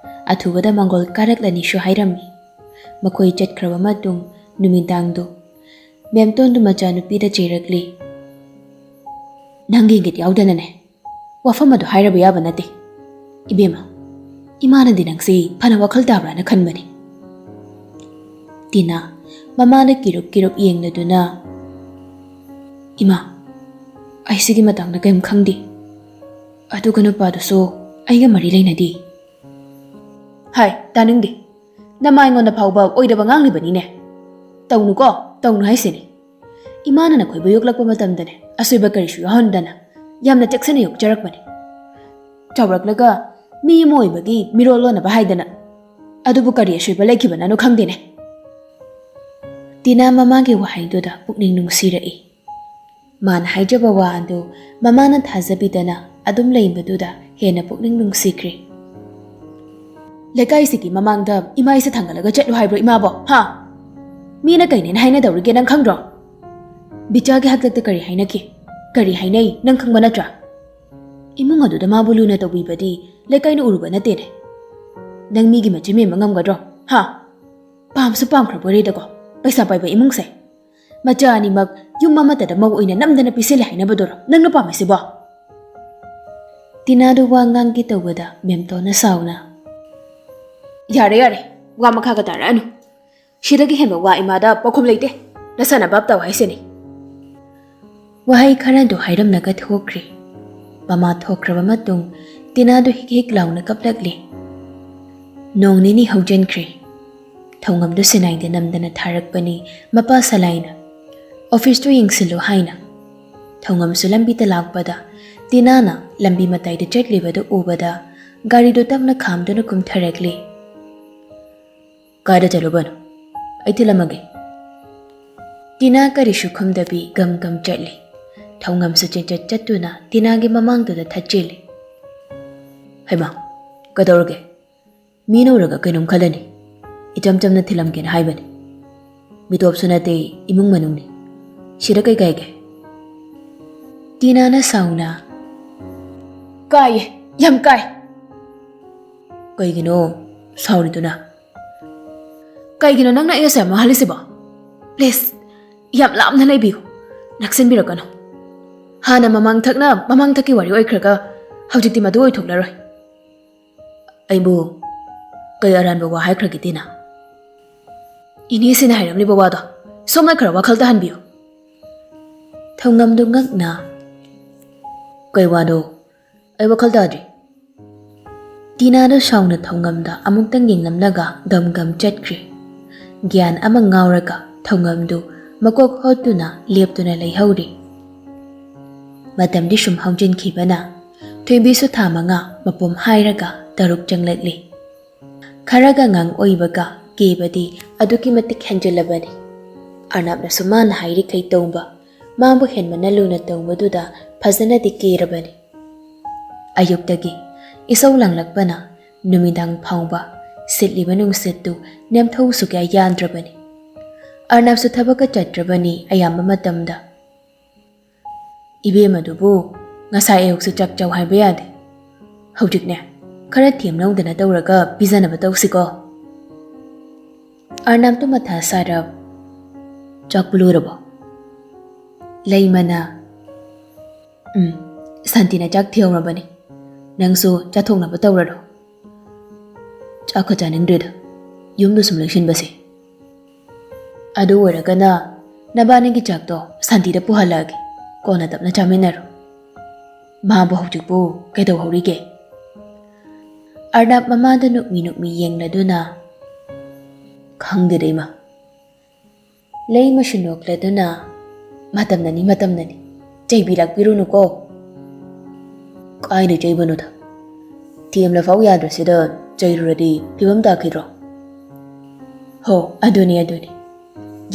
ꯑꯊꯨꯕꯗ ꯃꯪꯒꯣꯜ ꯀꯥꯔꯛꯂꯅꯤꯁꯨ ꯍꯥꯏꯔꯝꯃꯤ꯫ ꯃꯈꯣꯏ ꯆꯠꯈ꯭ꯔꯕ ꯃꯇꯨꯡ ꯅꯨꯃꯤꯗꯥꯡꯗꯨ ꯃꯦꯝꯇꯣꯟꯗꯨ ꯃꯆꯥꯅꯨꯄꯤꯗ ꯆꯩꯔꯛꯂꯤ꯫ "ꯅꯪꯒꯤ ꯏꯪꯒꯤꯠ ꯌꯥꯎꯗꯅꯅꯦ, ꯋꯥꯐꯝ ꯑꯗꯨ ꯍꯥꯏꯔꯕ ꯌꯥꯕ ꯅꯠꯇꯦ꯫ "ꯏꯕꯦꯝꯃ, ꯏꯃꯥꯅꯗꯤ ꯅꯪꯁꯦ ꯐꯅ ꯋꯥꯈꯜ ꯇꯥꯕ꯭ꯔꯥꯅ ꯈꯟꯕꯅꯤ꯫" ꯇꯤꯅꯥ, ꯃꯃꯥꯅ ꯀꯤꯔꯨꯞ ꯀꯤꯔꯨꯞ ꯌꯦꯡꯂꯗꯨꯅ, "ꯏꯃꯥ, ꯑꯩ ꯁꯤꯒꯤ ꯃꯇꯥꯡꯗ ꯀꯔꯤꯝ ꯈꯪꯗꯦ꯫ ꯑꯗꯨꯒ ꯅꯨꯄꯥꯗꯨꯁꯨ ꯑꯩꯒ ꯃꯔꯤ ꯂꯩꯅꯗꯦ꯫" "ꯍꯥꯏ, ꯇꯥꯅꯤꯡꯗꯦ꯫ ꯅꯃꯥ ꯑꯩꯉꯣꯟꯗ ꯐꯥꯎꯕ ꯑꯣꯏꯗꯕ ꯉꯥꯡꯂꯤꯕꯅꯤꯅꯦ꯫ ꯇꯧꯅꯨꯀꯣ, ꯇꯧꯅꯨ ꯍꯥꯏꯁꯤꯅꯤ꯫ ꯏꯃꯥꯅ ꯅꯈꯣꯏꯕꯨ ꯌꯣꯛꯂꯛꯄ ꯃꯇꯝꯗꯅꯦ, ꯑꯁꯣꯏꯕ ꯀꯔꯤꯁꯨ ꯌꯥꯎꯍꯟꯗꯅ ꯌꯥꯝꯅ ꯆꯦꯛꯁꯤꯟꯅ ꯌꯣꯛꯆꯔꯛꯄꯅꯤ꯫ ꯆꯥꯎꯔꯛꯂꯒ ꯃꯤ ꯑꯃ ꯑꯣꯏꯕꯒꯤ ꯃꯤꯔꯣꯜ ꯂꯣꯟꯅꯕ ꯍꯥꯏꯗꯅ꯫ ꯑꯗꯨꯕꯨ ꯀꯔꯤ ꯑꯁꯣꯏꯕ ꯂꯩꯈꯤꯕꯅꯅꯣ ꯈꯪꯗꯦꯅꯦ꯫" ꯇꯤꯅꯥ ꯃꯃꯥꯒꯤ ꯋꯥꯍꯩꯗꯨꯗ ꯄꯨꯛꯅꯤꯡ ꯅꯨꯡꯁꯤꯔꯛꯏ꯫ ꯃꯥꯅ ꯍꯥꯏꯖꯕ ꯋꯥ ꯑꯗꯨ ꯃꯃꯥꯅ ꯊꯥꯖꯕꯤꯗꯅ ꯑꯗꯨꯝ ꯂꯩꯕꯗꯨꯗ ꯍꯦꯟꯅ ꯄꯨꯛꯅꯤꯡ ꯅꯨꯡꯁꯤꯈ꯭ꯔꯦ꯫ "ꯂꯩꯀꯥꯏꯁꯤꯒꯤ ꯃꯃꯥꯡꯗ ꯏꯃꯥ ꯏꯁꯦ ꯊꯥꯡꯒꯠꯂꯒ ꯆꯠꯂꯨ ꯍꯥꯏꯕ꯭ꯔꯣ ꯏꯃꯥꯕꯣ? ꯍꯥ? ꯃꯤꯅ ꯀꯩꯅꯦꯅ ꯍꯥꯏꯅꯗꯧꯔꯤꯒꯦ ꯅꯪ ꯈꯪꯗ꯭ꯔꯣ? ꯕꯤꯆꯥꯒꯤ ꯍꯥꯛꯇꯛꯇ ꯀꯔꯤ ꯍꯥꯏꯅꯈꯤ? ꯀꯔꯤ ꯍꯥꯏꯅꯩ ꯅꯪ ꯈꯪꯕ ꯅꯠꯇ꯭ꯔꯥ? ꯏꯃꯨꯡ ꯑꯗꯨꯗ ꯃꯥꯕꯨ ꯂꯨꯅ ꯇꯧꯕꯤꯕꯗꯤ ꯂꯩꯀꯥꯏꯅ ꯎꯔꯨꯕ ꯅꯠꯇꯦꯅꯦ꯫ ꯅꯪ ꯃꯤꯒꯤ ꯃꯆꯤꯟ ꯃꯦꯟꯕ ꯉꯝꯒꯗ꯭ꯔꯣ? ꯍꯥ? ꯄꯥꯝꯁꯨ ꯄꯥꯝꯈ꯭ꯔꯕ ꯑꯣꯏꯔꯦꯗꯀꯣ, ꯄꯩꯁꯥ ꯄꯥꯏꯕ ꯏꯃꯨꯡꯁꯦ꯫ ꯃꯆꯥ ꯑꯅꯤꯃꯛ ꯌꯨꯝ ꯑꯃꯠꯇꯗ ꯃꯧ ꯑꯣꯏꯅ ꯅꯝꯗꯅ ꯄꯤꯁꯤꯜꯂꯦ ꯍꯥꯏꯅꯕꯗꯨꯔꯣ ꯅꯪꯅ ꯄꯥꯝꯃꯤꯁꯤꯕꯣ?" ꯇꯤꯅꯥꯗꯨ ꯋꯥ ꯉꯥꯡꯒꯦ ꯇꯧꯕꯗ ꯃꯦꯝꯇꯣꯟꯅ ꯁꯥꯎꯅ, "ꯌꯥꯔꯦ, ꯌꯥꯔꯦ, ꯋꯥ ꯃꯈꯥꯒ ꯇꯥꯔꯛꯑꯅꯨ꯫ ꯁꯤꯗꯒꯤ ꯍꯦꯟꯕ ꯋꯥ ꯏꯃꯥꯗ ꯄꯥꯎꯈꯨꯝ ꯂꯩꯇꯦ꯫ ꯅꯁꯥꯅ ꯚꯥꯞ ꯇꯥꯎ ꯍꯥꯏꯁꯤꯅꯤ꯫" ꯋꯥꯍꯩ ꯈꯔꯗꯨ ꯍꯥꯏꯔꯝꯂꯒ ꯊꯣꯛꯈ꯭ꯔꯦ꯫ ꯃꯃꯥ ꯊꯣꯛꯈ꯭ꯔꯕ ꯃꯇꯨꯡ ꯇꯤꯅꯥꯗꯨ ꯍꯤꯛ ꯍꯤꯛ ꯂꯥꯎꯅ ꯀꯞꯂꯛꯂꯦ꯫ ꯅꯣꯡ ꯅꯤꯅꯤ ꯍꯧꯖꯤꯟꯈ꯭ꯔꯦ꯫ ꯊꯧꯉꯝꯗꯨ ꯁꯤꯅꯥꯏꯗ ꯅꯝꯗꯅ ꯊꯥꯔꯛꯄꯅꯤ ꯃꯄꯥ ꯁꯂꯥꯏꯅ꯫ "ꯑꯣꯐꯤꯁꯇꯨ ꯌꯦꯡꯁꯤꯜꯂꯨ" ꯍꯥꯏꯅ꯫ ꯊꯧꯉꯝꯁꯨ ꯂꯝꯕꯤꯗ ꯂꯥꯛꯄꯗ ꯇꯤꯅꯥꯅ ꯂꯝꯕꯤ ꯃꯇꯥꯏꯗ ꯆꯠꯂꯤꯕꯗꯨ ꯎꯕꯗ ꯒꯥꯔꯤꯗꯨ ꯇꯞꯅ ꯈꯥꯝꯗꯨꯅ ꯀꯨꯝꯊꯔꯛꯂꯦ꯫ "ꯀꯥꯏꯗ ꯆꯠꯂꯨꯕꯅꯣ? ꯑꯩ ꯊꯤꯜꯂꯝꯃꯒꯦ꯫" ꯇꯤꯅꯥ ꯀꯔꯤꯁꯨ ꯈꯨꯝꯗꯕꯤ ꯒꯝ ꯒꯝ ꯆꯠꯂꯤ꯫ ꯊꯧꯉꯝꯁꯨ ꯆꯦꯟꯆꯠ ꯆꯠꯇꯨꯅ ꯇꯤꯅꯥꯒꯤ ꯃꯃꯥꯡꯗꯨꯗ ꯊꯠꯆꯤꯜꯂꯤ꯫ "ꯍꯩꯃꯥ, ꯀꯩꯗꯧꯔꯒꯦ? ꯃꯤꯅ ꯎꯔꯒ ꯀꯩꯅꯣꯝ ꯈꯜꯂꯅꯤ꯫ ꯏꯆꯝ ꯆꯝꯅ ꯊꯤꯜꯂꯝꯒꯦꯅ ꯍꯥꯏꯕꯅꯤ꯫ ꯃꯤꯇꯣꯞꯁꯨ ꯅꯠꯇꯦ, ꯏꯃꯨꯡ ꯃꯅꯨꯡꯅꯤ꯫ ꯁꯤꯗ ꯀꯩ ꯀꯥꯏꯒꯦ?" ꯇꯤꯅꯥꯅ ꯁꯥꯎꯅ, "ꯀꯥꯏꯌꯦ, ꯌꯥꯝ ꯀꯥꯏ꯫" "ꯀꯩꯒꯤꯅꯣ ꯁꯥꯎꯔꯤꯗꯨꯅ?" "ꯀꯩꯒꯤꯅꯣ ꯅꯪꯅ ꯑꯩ ꯑꯁꯨꯛ ꯌꯥꯝ ꯋꯥꯍꯜꯂꯤꯁꯤꯕꯣ? ꯄ꯭ꯂꯤꯖ, ꯌꯥꯝ ꯂꯥꯞꯅ ꯂꯩꯕꯤꯌꯨ, ꯅꯛꯁꯤꯟꯕꯤꯔꯛꯀꯅꯨ꯫ ꯍꯥꯟꯅ ꯃꯃꯥꯡꯊꯛꯅ ꯃꯃꯥꯡꯊꯛꯀꯤ ꯋꯥꯔꯤ ꯑꯣꯏꯈ꯭ꯔꯒ ꯍꯧꯖꯤꯛꯇꯤ ꯃꯗꯨ ꯑꯣꯏꯊꯣꯛꯂꯔꯣꯏ꯫" ꯑꯩꯕꯨ ꯀꯩ ꯑꯔꯥꯟꯕ ꯋꯥ ꯍꯥꯏꯈ꯭ꯔꯒꯦ, ꯇꯤꯅꯥ? ꯏꯅꯦꯁꯤꯅ ꯍꯥꯏꯔꯝꯂꯤꯕ ꯋꯥꯗꯣ ꯁꯣꯝꯅ ꯈꯔ ꯋꯥꯈꯜ ꯇꯥꯍꯟꯕꯤꯌꯨ꯫ ꯊꯧꯉꯝꯗꯨ ꯉꯛꯅ, "ꯀꯩ ꯋꯥꯅꯣ? ꯑꯩ ꯋꯥꯈꯜ ꯇꯥꯗ꯭ꯔꯤ꯫" ꯇꯤꯅꯥꯗꯨ ꯁꯥꯎꯅ ꯊꯧꯉꯝꯗ ꯑꯃꯨꯛꯇꯪ ꯌꯦꯡꯂꯝꯂꯒ ꯒꯝ ꯒꯝ ꯆꯠꯈ꯭ꯔꯦ꯫ ꯒ꯭ꯌꯥꯟ ꯑꯃ ꯉꯥꯎꯔꯒ ꯊꯧꯉꯝꯗꯨ ꯃꯀꯣꯛ ꯍꯣꯠꯇꯨꯅ ꯂꯦꯞꯇꯨꯅ ꯂꯩꯍꯧꯔꯦ꯫ ꯃꯇꯝꯗꯤ ꯁꯨꯝ ꯍꯧꯖꯤꯟꯈꯤꯕꯅ ꯊꯣꯏꯕꯤꯁꯨ ꯊꯥ ꯃꯉꯥ ꯃꯄꯨꯝ ꯍꯥꯏꯔꯒ ꯇꯔꯨꯛ ꯆꯪꯂꯛꯂꯤ꯫ ꯈꯔꯒ ꯉꯥꯡ ꯑꯣꯏꯕꯒ ꯀꯦꯕꯗꯤ ꯑꯗꯨꯛꯀꯤ ꯃꯇꯤꯛ ꯍꯦꯟꯖꯤꯜꯂꯕꯅꯤ꯫ ꯑꯔꯅꯥꯞꯅꯁꯨ ꯃꯥꯅ ꯍꯥꯏꯔꯤꯈꯩ ꯇꯧꯕ, ꯃꯥꯕꯨ ꯍꯦꯟꯃꯟꯅ ꯂꯨꯅ ꯇꯧꯕꯗꯨꯗ ꯐꯖꯅꯗꯤ ꯀꯦꯔꯕꯅꯤ꯫ ꯑꯌꯨꯛꯇꯒꯤ ꯏꯁꯧ ꯂꯥꯡꯂꯛꯄꯅ ꯅꯨꯃꯤꯗꯥꯡ ꯐꯥꯎꯕ ꯁꯤꯠꯂꯤꯕ ꯅꯨꯡꯁꯤꯠꯇꯨ ꯅꯦꯝꯊꯧꯁꯨ ꯀꯌꯥ ꯌꯥꯟꯗ꯭ꯔꯕꯅꯤ꯫ ꯑꯔꯅꯥꯞꯁꯨ ꯊꯕꯛꯀ ꯆꯠꯇ꯭ꯔꯕꯅꯤ ꯑꯌꯥꯝꯕ ꯃꯇꯝꯗ꯫ "ꯏꯕꯦꯝꯃꯗꯨꯕꯨ ꯉꯁꯥꯏ ꯑꯌꯨꯛꯁꯨ ꯆꯥꯛ ꯆꯥꯎ ꯍꯥꯏꯕ ꯌꯥꯗꯦ꯫ ꯍꯧꯖꯤꯛꯅꯦ, ꯈꯔ ꯊꯦꯝ ꯂꯧꯗꯅ ꯇꯧꯔꯒ ꯄꯤꯖꯅꯕ ꯇꯧꯁꯤꯀꯣ꯫" ꯑꯔꯅꯥꯞꯇꯨ ꯃꯊꯥ ꯁꯥꯔꯕ꯫ "ꯆꯥꯛꯄꯨ ꯂꯣꯏꯔꯕꯣ?" ꯂꯩꯃꯅ, "ꯎꯝ, ꯁꯥꯟꯇꯤꯅ ꯆꯥꯛ ꯊꯤꯍꯧꯔꯕꯅꯤ꯫ ꯅꯪꯁꯨ ꯆꯥꯊꯣꯛꯅꯕ ꯇꯧꯔꯔꯣ꯫ ꯆꯥꯛꯀ ꯆꯥꯅꯤꯡꯗ꯭ꯔꯦꯗ, ꯌꯨꯝꯗ ꯁꯨꯝ ꯂꯩꯁꯤꯟꯕꯁꯦ꯫ ꯑꯗꯨ ꯑꯣꯏꯔꯒꯅ ꯅꯕꯥꯅꯤꯒꯤ ꯆꯥꯛꯇꯣ ꯁꯥꯟꯇꯤꯗ ꯄꯨꯍꯜꯂꯛꯑꯒꯦ, ꯀꯣꯟꯅ ꯇꯞꯅ ꯆꯥꯃꯤꯟꯅꯔꯣ꯫ ꯃꯥꯕꯨ ꯍꯧꯖꯤꯛꯄꯨ ꯀꯩꯗꯧꯍꯧꯔꯤꯒꯦ?" ꯑꯔꯅꯥꯞ ꯃꯃꯥꯗ ꯅꯨꯛꯃꯤ ꯅꯨꯛꯃꯤ ꯌꯦꯡꯂꯗꯨꯅ, "ꯈꯪꯗꯦꯗ ꯏꯃꯥ꯫" ꯂꯩꯃꯁꯨ ꯅꯣꯛꯂꯗꯨꯅ, "ꯃꯇꯝꯅꯅꯤ, ꯃꯇꯝꯅꯅꯤ꯫ ꯆꯩꯕꯤꯔꯛꯄꯤꯔꯨꯅꯨꯀꯣ꯫" "ꯀꯥꯏꯗ ꯆꯩꯕꯅꯣꯗ? ꯊꯦꯝꯂꯐꯥꯎ ꯌꯥꯗ꯭ꯔꯁꯤꯗ ꯆꯩꯔꯨꯔꯗꯤ ꯐꯤꯕꯝ ꯇꯥꯈꯤꯗ꯭ꯔꯣ?" "ꯍꯣ, ꯑꯗꯨꯅꯤ, ꯑꯗꯨꯅꯤ꯫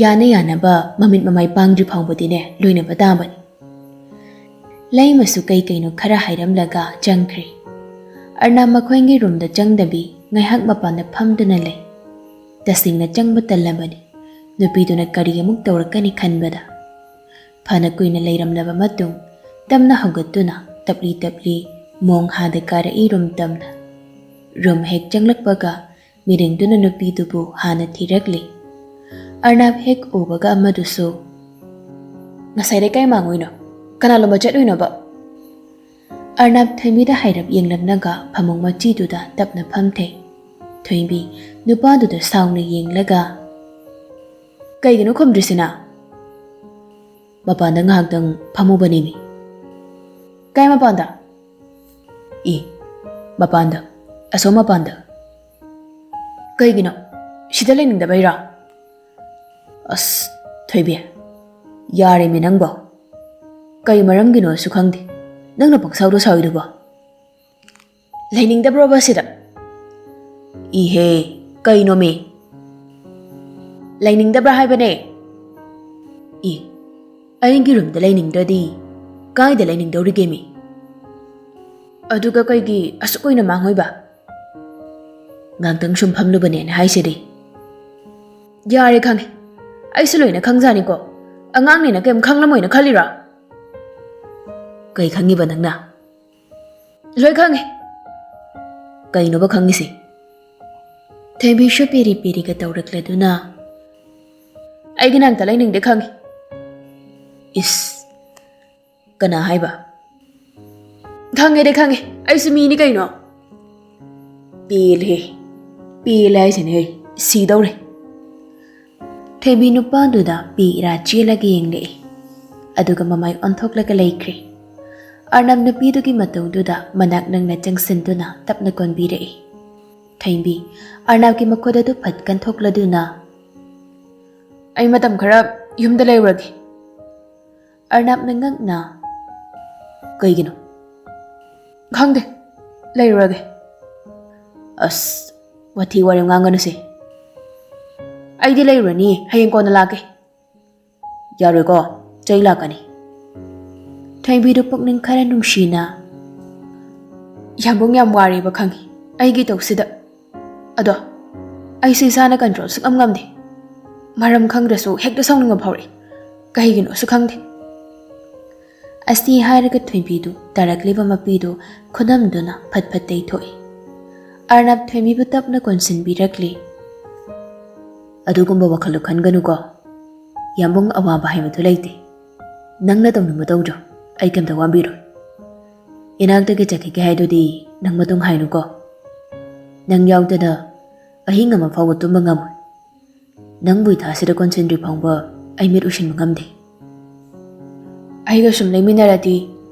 ꯌꯥꯅ ꯌꯥꯅꯕ ꯃꯃꯤꯠ ꯃꯃꯥꯏ ꯄꯥꯡꯗ꯭ꯔꯤ ꯐꯥꯎꯕꯗꯤꯅꯦ ꯂꯣꯏꯅꯕ ꯇꯥꯕꯅꯤ꯫" ꯂꯩꯃꯁꯨ ꯀꯩ ꯀꯩꯅꯣ ꯈꯔ ꯍꯥꯏꯔꯝꯂꯒ ꯆꯪꯈ꯭ꯔꯦ꯫ ꯑꯔꯅꯥꯞ ꯃꯈꯣꯏꯒꯤ ꯔꯨꯝꯗ ꯆꯪꯗꯕꯤ ꯉꯥꯏꯍꯥꯛ ꯃꯄꯥꯟꯗ ꯐꯝꯗꯨꯅ ꯂꯩ꯫ ꯇꯁꯦꯡꯅ ꯆꯪꯕ ꯇꯜꯂꯕꯅꯤ꯫ ꯅꯨꯄꯤꯗꯨꯅ ꯀꯔꯤ ꯑꯃꯨꯛ ꯇꯧꯔꯛꯀꯅꯤ ꯈꯟꯕꯗ꯫ ꯐꯅ ꯀꯨꯏꯅ ꯂꯩꯔꯝꯂꯕ ꯃꯇꯨꯡ ꯇꯞꯅ ꯍꯧꯒꯠꯇꯨꯅ ꯇꯞꯂꯤ ꯇꯞꯂꯤ ꯃꯣꯡ ꯍꯥꯗ ꯀꯥꯔꯛꯏ ꯔꯨꯝ ꯇꯝꯅ꯫ ꯔꯨꯝ ꯍꯦꯛ ꯆꯪꯂꯛꯄꯒ ꯃꯤꯔꯦꯡꯗꯨꯅ ꯅꯨꯄꯤꯗꯨꯕꯨ ꯍꯥꯟꯅ ꯊꯤꯔꯛꯂꯤ꯫ ꯑꯔꯅꯥꯞ ꯍꯦꯛ ꯎꯕꯒ ꯑꯃꯗꯨꯁꯨ, "ꯉꯁꯥꯏꯗꯩ ꯀꯥꯏ ꯃꯥꯡꯉꯨꯏꯅꯣ? ꯀꯅꯥ ꯂꯨꯝꯕ ꯆꯠꯂꯨꯏꯅꯣꯕ?" ꯑꯔꯅꯕ ꯊꯣꯏꯕꯤꯗ ꯍꯥꯏꯔꯞ ꯌꯦꯡꯂꯝꯂꯒ ꯐꯃꯨꯡ ꯃꯆꯤꯗꯨꯗ ꯇꯞꯅ ꯐꯝꯊꯩ꯫ ꯊꯣꯏꯕꯤ ꯅꯨꯄꯥꯗꯨꯗ ꯁꯥꯎꯅ ꯌꯦꯡꯂꯒ, "ꯀꯩꯒꯤꯅꯣ ꯈꯨꯝꯗ꯭ꯔꯤꯁꯤꯅ?" "ꯃꯄꯥꯟꯗ ꯉꯥꯏꯍꯥꯛꯇꯪ ꯐꯝꯃꯨꯕꯅꯤꯅꯦ꯫" "ꯀꯥꯏ ꯃꯄꯥꯟꯗ?" "ꯏ, ꯃꯄꯥꯟꯗ, ꯑꯁꯣꯝ ꯃꯄꯥꯟꯗ꯫" "ꯀꯩꯒꯤꯅꯣ? ꯁꯤꯗ ꯂꯩꯅꯤꯡꯗꯕꯩꯔꯣ?" "ꯑꯁ, ꯊꯣꯏꯕꯤ, ꯌꯥꯔꯦꯃꯤ ꯅꯪꯕꯣ꯫ ꯀꯩ ꯃꯔꯝꯒꯤꯅꯣꯁꯨ ꯈꯪꯗꯦ, ꯅꯪꯅ ꯄꯪꯁꯥꯎꯗ ꯁꯥꯎꯏꯗꯨꯕꯣ?" "ꯂꯩꯅꯤꯡꯗꯕ꯭ꯔꯣꯕ ꯁꯤꯗ?" "ꯏꯍꯦ, ꯀꯩꯅꯣꯃꯤ?" "ꯂꯩꯅꯤꯡꯗꯕ꯭ꯔꯥ ꯍꯥꯏꯕꯅꯦ?" "ꯏ, ꯑꯩꯒꯤ ꯔꯨꯝꯗ ꯂꯩꯅꯤꯡꯗ꯭ꯔꯗꯤ ꯀꯥꯏꯗ ꯂꯩꯅꯤꯡꯗꯧꯔꯤꯒꯦꯃꯤ? ꯑꯗꯨꯒ ꯀꯩꯒꯤ ꯑꯁꯨꯛ ꯀꯨꯏꯅ ꯃꯥꯡꯉꯣꯏꯕ? ꯉꯥꯛꯇꯪ ꯁꯨꯝ ꯐꯝꯂꯨꯕꯅꯦꯅ ꯍꯥꯏꯁꯤꯗꯤ꯫" "ꯌꯥꯔꯦ, ꯈꯪꯉꯦ꯫ ꯑꯩꯁꯨ ꯂꯣꯏꯅ ꯈꯪꯖꯥꯅꯤꯀꯣ꯫ ꯑꯉꯥꯡꯅꯤꯅ ꯀꯩꯝ ꯈꯪꯂꯝꯃꯣꯏꯅ ꯈꯜꯂꯤꯔꯣ?" "ꯀꯩ ꯈꯪꯉꯤꯕ ꯅꯪꯅ?" "ꯂꯣꯏ ꯈꯪꯉꯦ꯫" "ꯀꯩꯅꯣꯕ ꯈꯪꯉꯤꯁꯦ?" ꯊꯣꯏꯕꯤꯁꯨ ꯄꯤꯔꯤ ꯄꯤꯔꯤꯒ ꯇꯧꯔꯛꯂꯗꯨꯅ, "ꯑꯩꯒꯤ ꯅꯥꯛꯇ ꯂꯩꯅꯤꯡꯗꯦ ꯈꯪꯉꯦ꯫" "ꯏꯁ, ꯀꯅꯥ ꯍꯥꯏꯕ?" "ꯈꯪꯉꯦꯗꯤ ꯈꯪꯉꯦ, ꯑꯩꯁꯨ ꯃꯤꯅꯤ ꯀꯩꯅꯣ꯫" "ꯄꯦꯜꯂꯦ, ꯄꯦꯜꯂꯦ ꯍꯥꯏꯁꯤꯅꯦ, ꯑꯩ ꯁꯤꯗꯧꯔꯦ꯫" ꯊꯣꯏꯕꯤ ꯅꯨꯄꯥꯗꯨꯗ ꯄꯤ ꯏꯔꯥ ꯆꯦꯜꯂꯒ ꯌꯦꯡꯂꯛꯏ, ꯑꯗꯨꯒ ꯃꯃꯥꯏ ꯑꯣꯟꯊꯣꯛꯂꯒ ꯂꯩꯈ꯭ꯔꯦ꯫ ꯑꯔꯅꯕ ꯅꯨꯄꯤꯗꯨꯒꯤ ꯃꯇꯧꯗꯨꯗ ꯃꯅꯥꯛ ꯅꯪꯅ ꯆꯪꯁꯤꯟꯗꯨꯅ ꯇꯞꯅ ꯀꯣꯟꯕꯤꯔꯛꯏ꯫ ꯊꯣꯏꯕꯤ ꯑꯔꯅꯕꯀꯤ ꯃꯈꯨꯠ ꯑꯗꯨ ꯐꯠ ꯀꯟꯊꯣꯛꯂꯗꯨꯅ, "ꯑꯩ ꯃꯇꯝ ꯈꯔ ꯌꯨꯝꯗ ꯂꯩꯔꯨꯔꯒꯦ꯫" ꯑꯔꯅꯕꯅ ꯉꯛꯅ, "ꯀꯩꯒꯤꯅꯣ?" "ꯈꯪꯗꯦ, ꯂꯩꯔꯨꯔꯒꯦ꯫" "ꯑꯁ, ꯋꯥꯊꯤ ꯋꯥꯔꯦꯝ ꯉꯥꯡꯒꯅꯨꯁꯦ꯫" "ꯑꯩꯗꯤ ꯂꯩꯔꯨꯔꯅꯤ, ꯍꯌꯦꯡ ꯀꯣꯟꯅ ꯂꯥꯛꯀꯦ꯫" "ꯌꯥꯔꯣꯏꯀꯣ, ꯆꯩ ꯂꯥꯛꯀꯅꯤ꯫" ꯊꯣꯏꯕꯤꯗꯨ ꯄꯨꯛꯅꯤꯡ ꯈꯔ ꯅꯨꯡꯁꯤꯅ, "ꯌꯥꯝꯕꯨꯡ ꯌꯥꯝ ꯋꯥꯔꯦꯕ ꯈꯪꯉꯤ ꯑꯩꯒꯤ ꯇꯧꯁꯤꯗ꯫ ꯑꯗꯣ ꯑꯩꯁꯨ ꯏꯁꯥꯅ ꯀꯟꯇ꯭ꯔꯣꯜ ꯁꯨꯛꯉꯝ ꯉꯝꯗꯦ꯫ ꯃꯔꯝ ꯈꯪꯗ꯭ꯔꯁꯨ ꯍꯦꯛꯇ ꯁꯥꯎꯅꯤꯡꯕ ꯐꯥꯎꯔꯛꯏ, ꯀꯩꯒꯤꯅꯣꯁꯨ ꯈꯪꯗꯦ꯫" ꯑꯁꯤ ꯍꯥꯏꯔꯒ ꯊꯣꯏꯕꯤꯗꯨ ꯇꯥꯔꯛꯂꯤꯕ ꯃꯄꯤꯗꯨ ꯈꯨꯅꯝꯗꯨꯅ ꯐꯠ ꯐꯠ ꯇꯩꯊꯣꯛꯏ꯫ ꯑꯔꯅꯕ ꯊꯣꯏꯕꯤꯕꯨ ꯇꯞꯅ ꯀꯣꯟꯁꯤꯟꯕꯤꯔꯛꯂꯤ꯫ "ꯑꯗꯨꯒꯨꯝꯕ ꯋꯥꯈꯜꯗꯨ ꯈꯟꯒꯅꯨꯀꯣ꯫ ꯌꯥꯝꯕꯨꯡ ꯑꯋꯥꯕ ꯍꯥꯏꯕꯗꯨ ꯂꯩꯇꯦ꯫ ꯅꯪꯅ ꯇꯧꯅꯤꯡꯕ ꯇꯧꯖꯧ, ꯑꯩ ꯀꯩꯝꯇ ꯋꯥꯕꯤꯔꯣꯏ꯫" ꯏꯅꯥꯛꯇꯒꯤ ꯆꯠꯈꯤꯒꯦ ꯍꯥꯏꯗꯨꯗꯤ ꯅꯪ ꯃꯇꯨꯡ ꯍꯥꯏꯅꯨꯀꯣ꯫ ꯅꯪ ꯌꯥꯎꯗꯅ ꯑꯍꯤꯡ ꯑꯃ ꯐꯥꯎꯕ ꯇꯨꯝꯕ ꯉꯝꯃꯣꯏ꯫ ꯅꯪꯕꯨ ꯏꯊꯥꯁꯤꯗ ꯀꯣꯟꯁꯤꯟꯗ꯭ꯔꯤ ꯐꯥꯎꯕ ꯑꯩ ꯃꯤꯠ ꯎꯏꯁꯤꯟꯕ ꯉꯝꯗꯦ꯫ ꯑꯩꯒ ꯁꯨꯝ ꯂꯩꯃꯤꯟꯅꯔꯗꯤ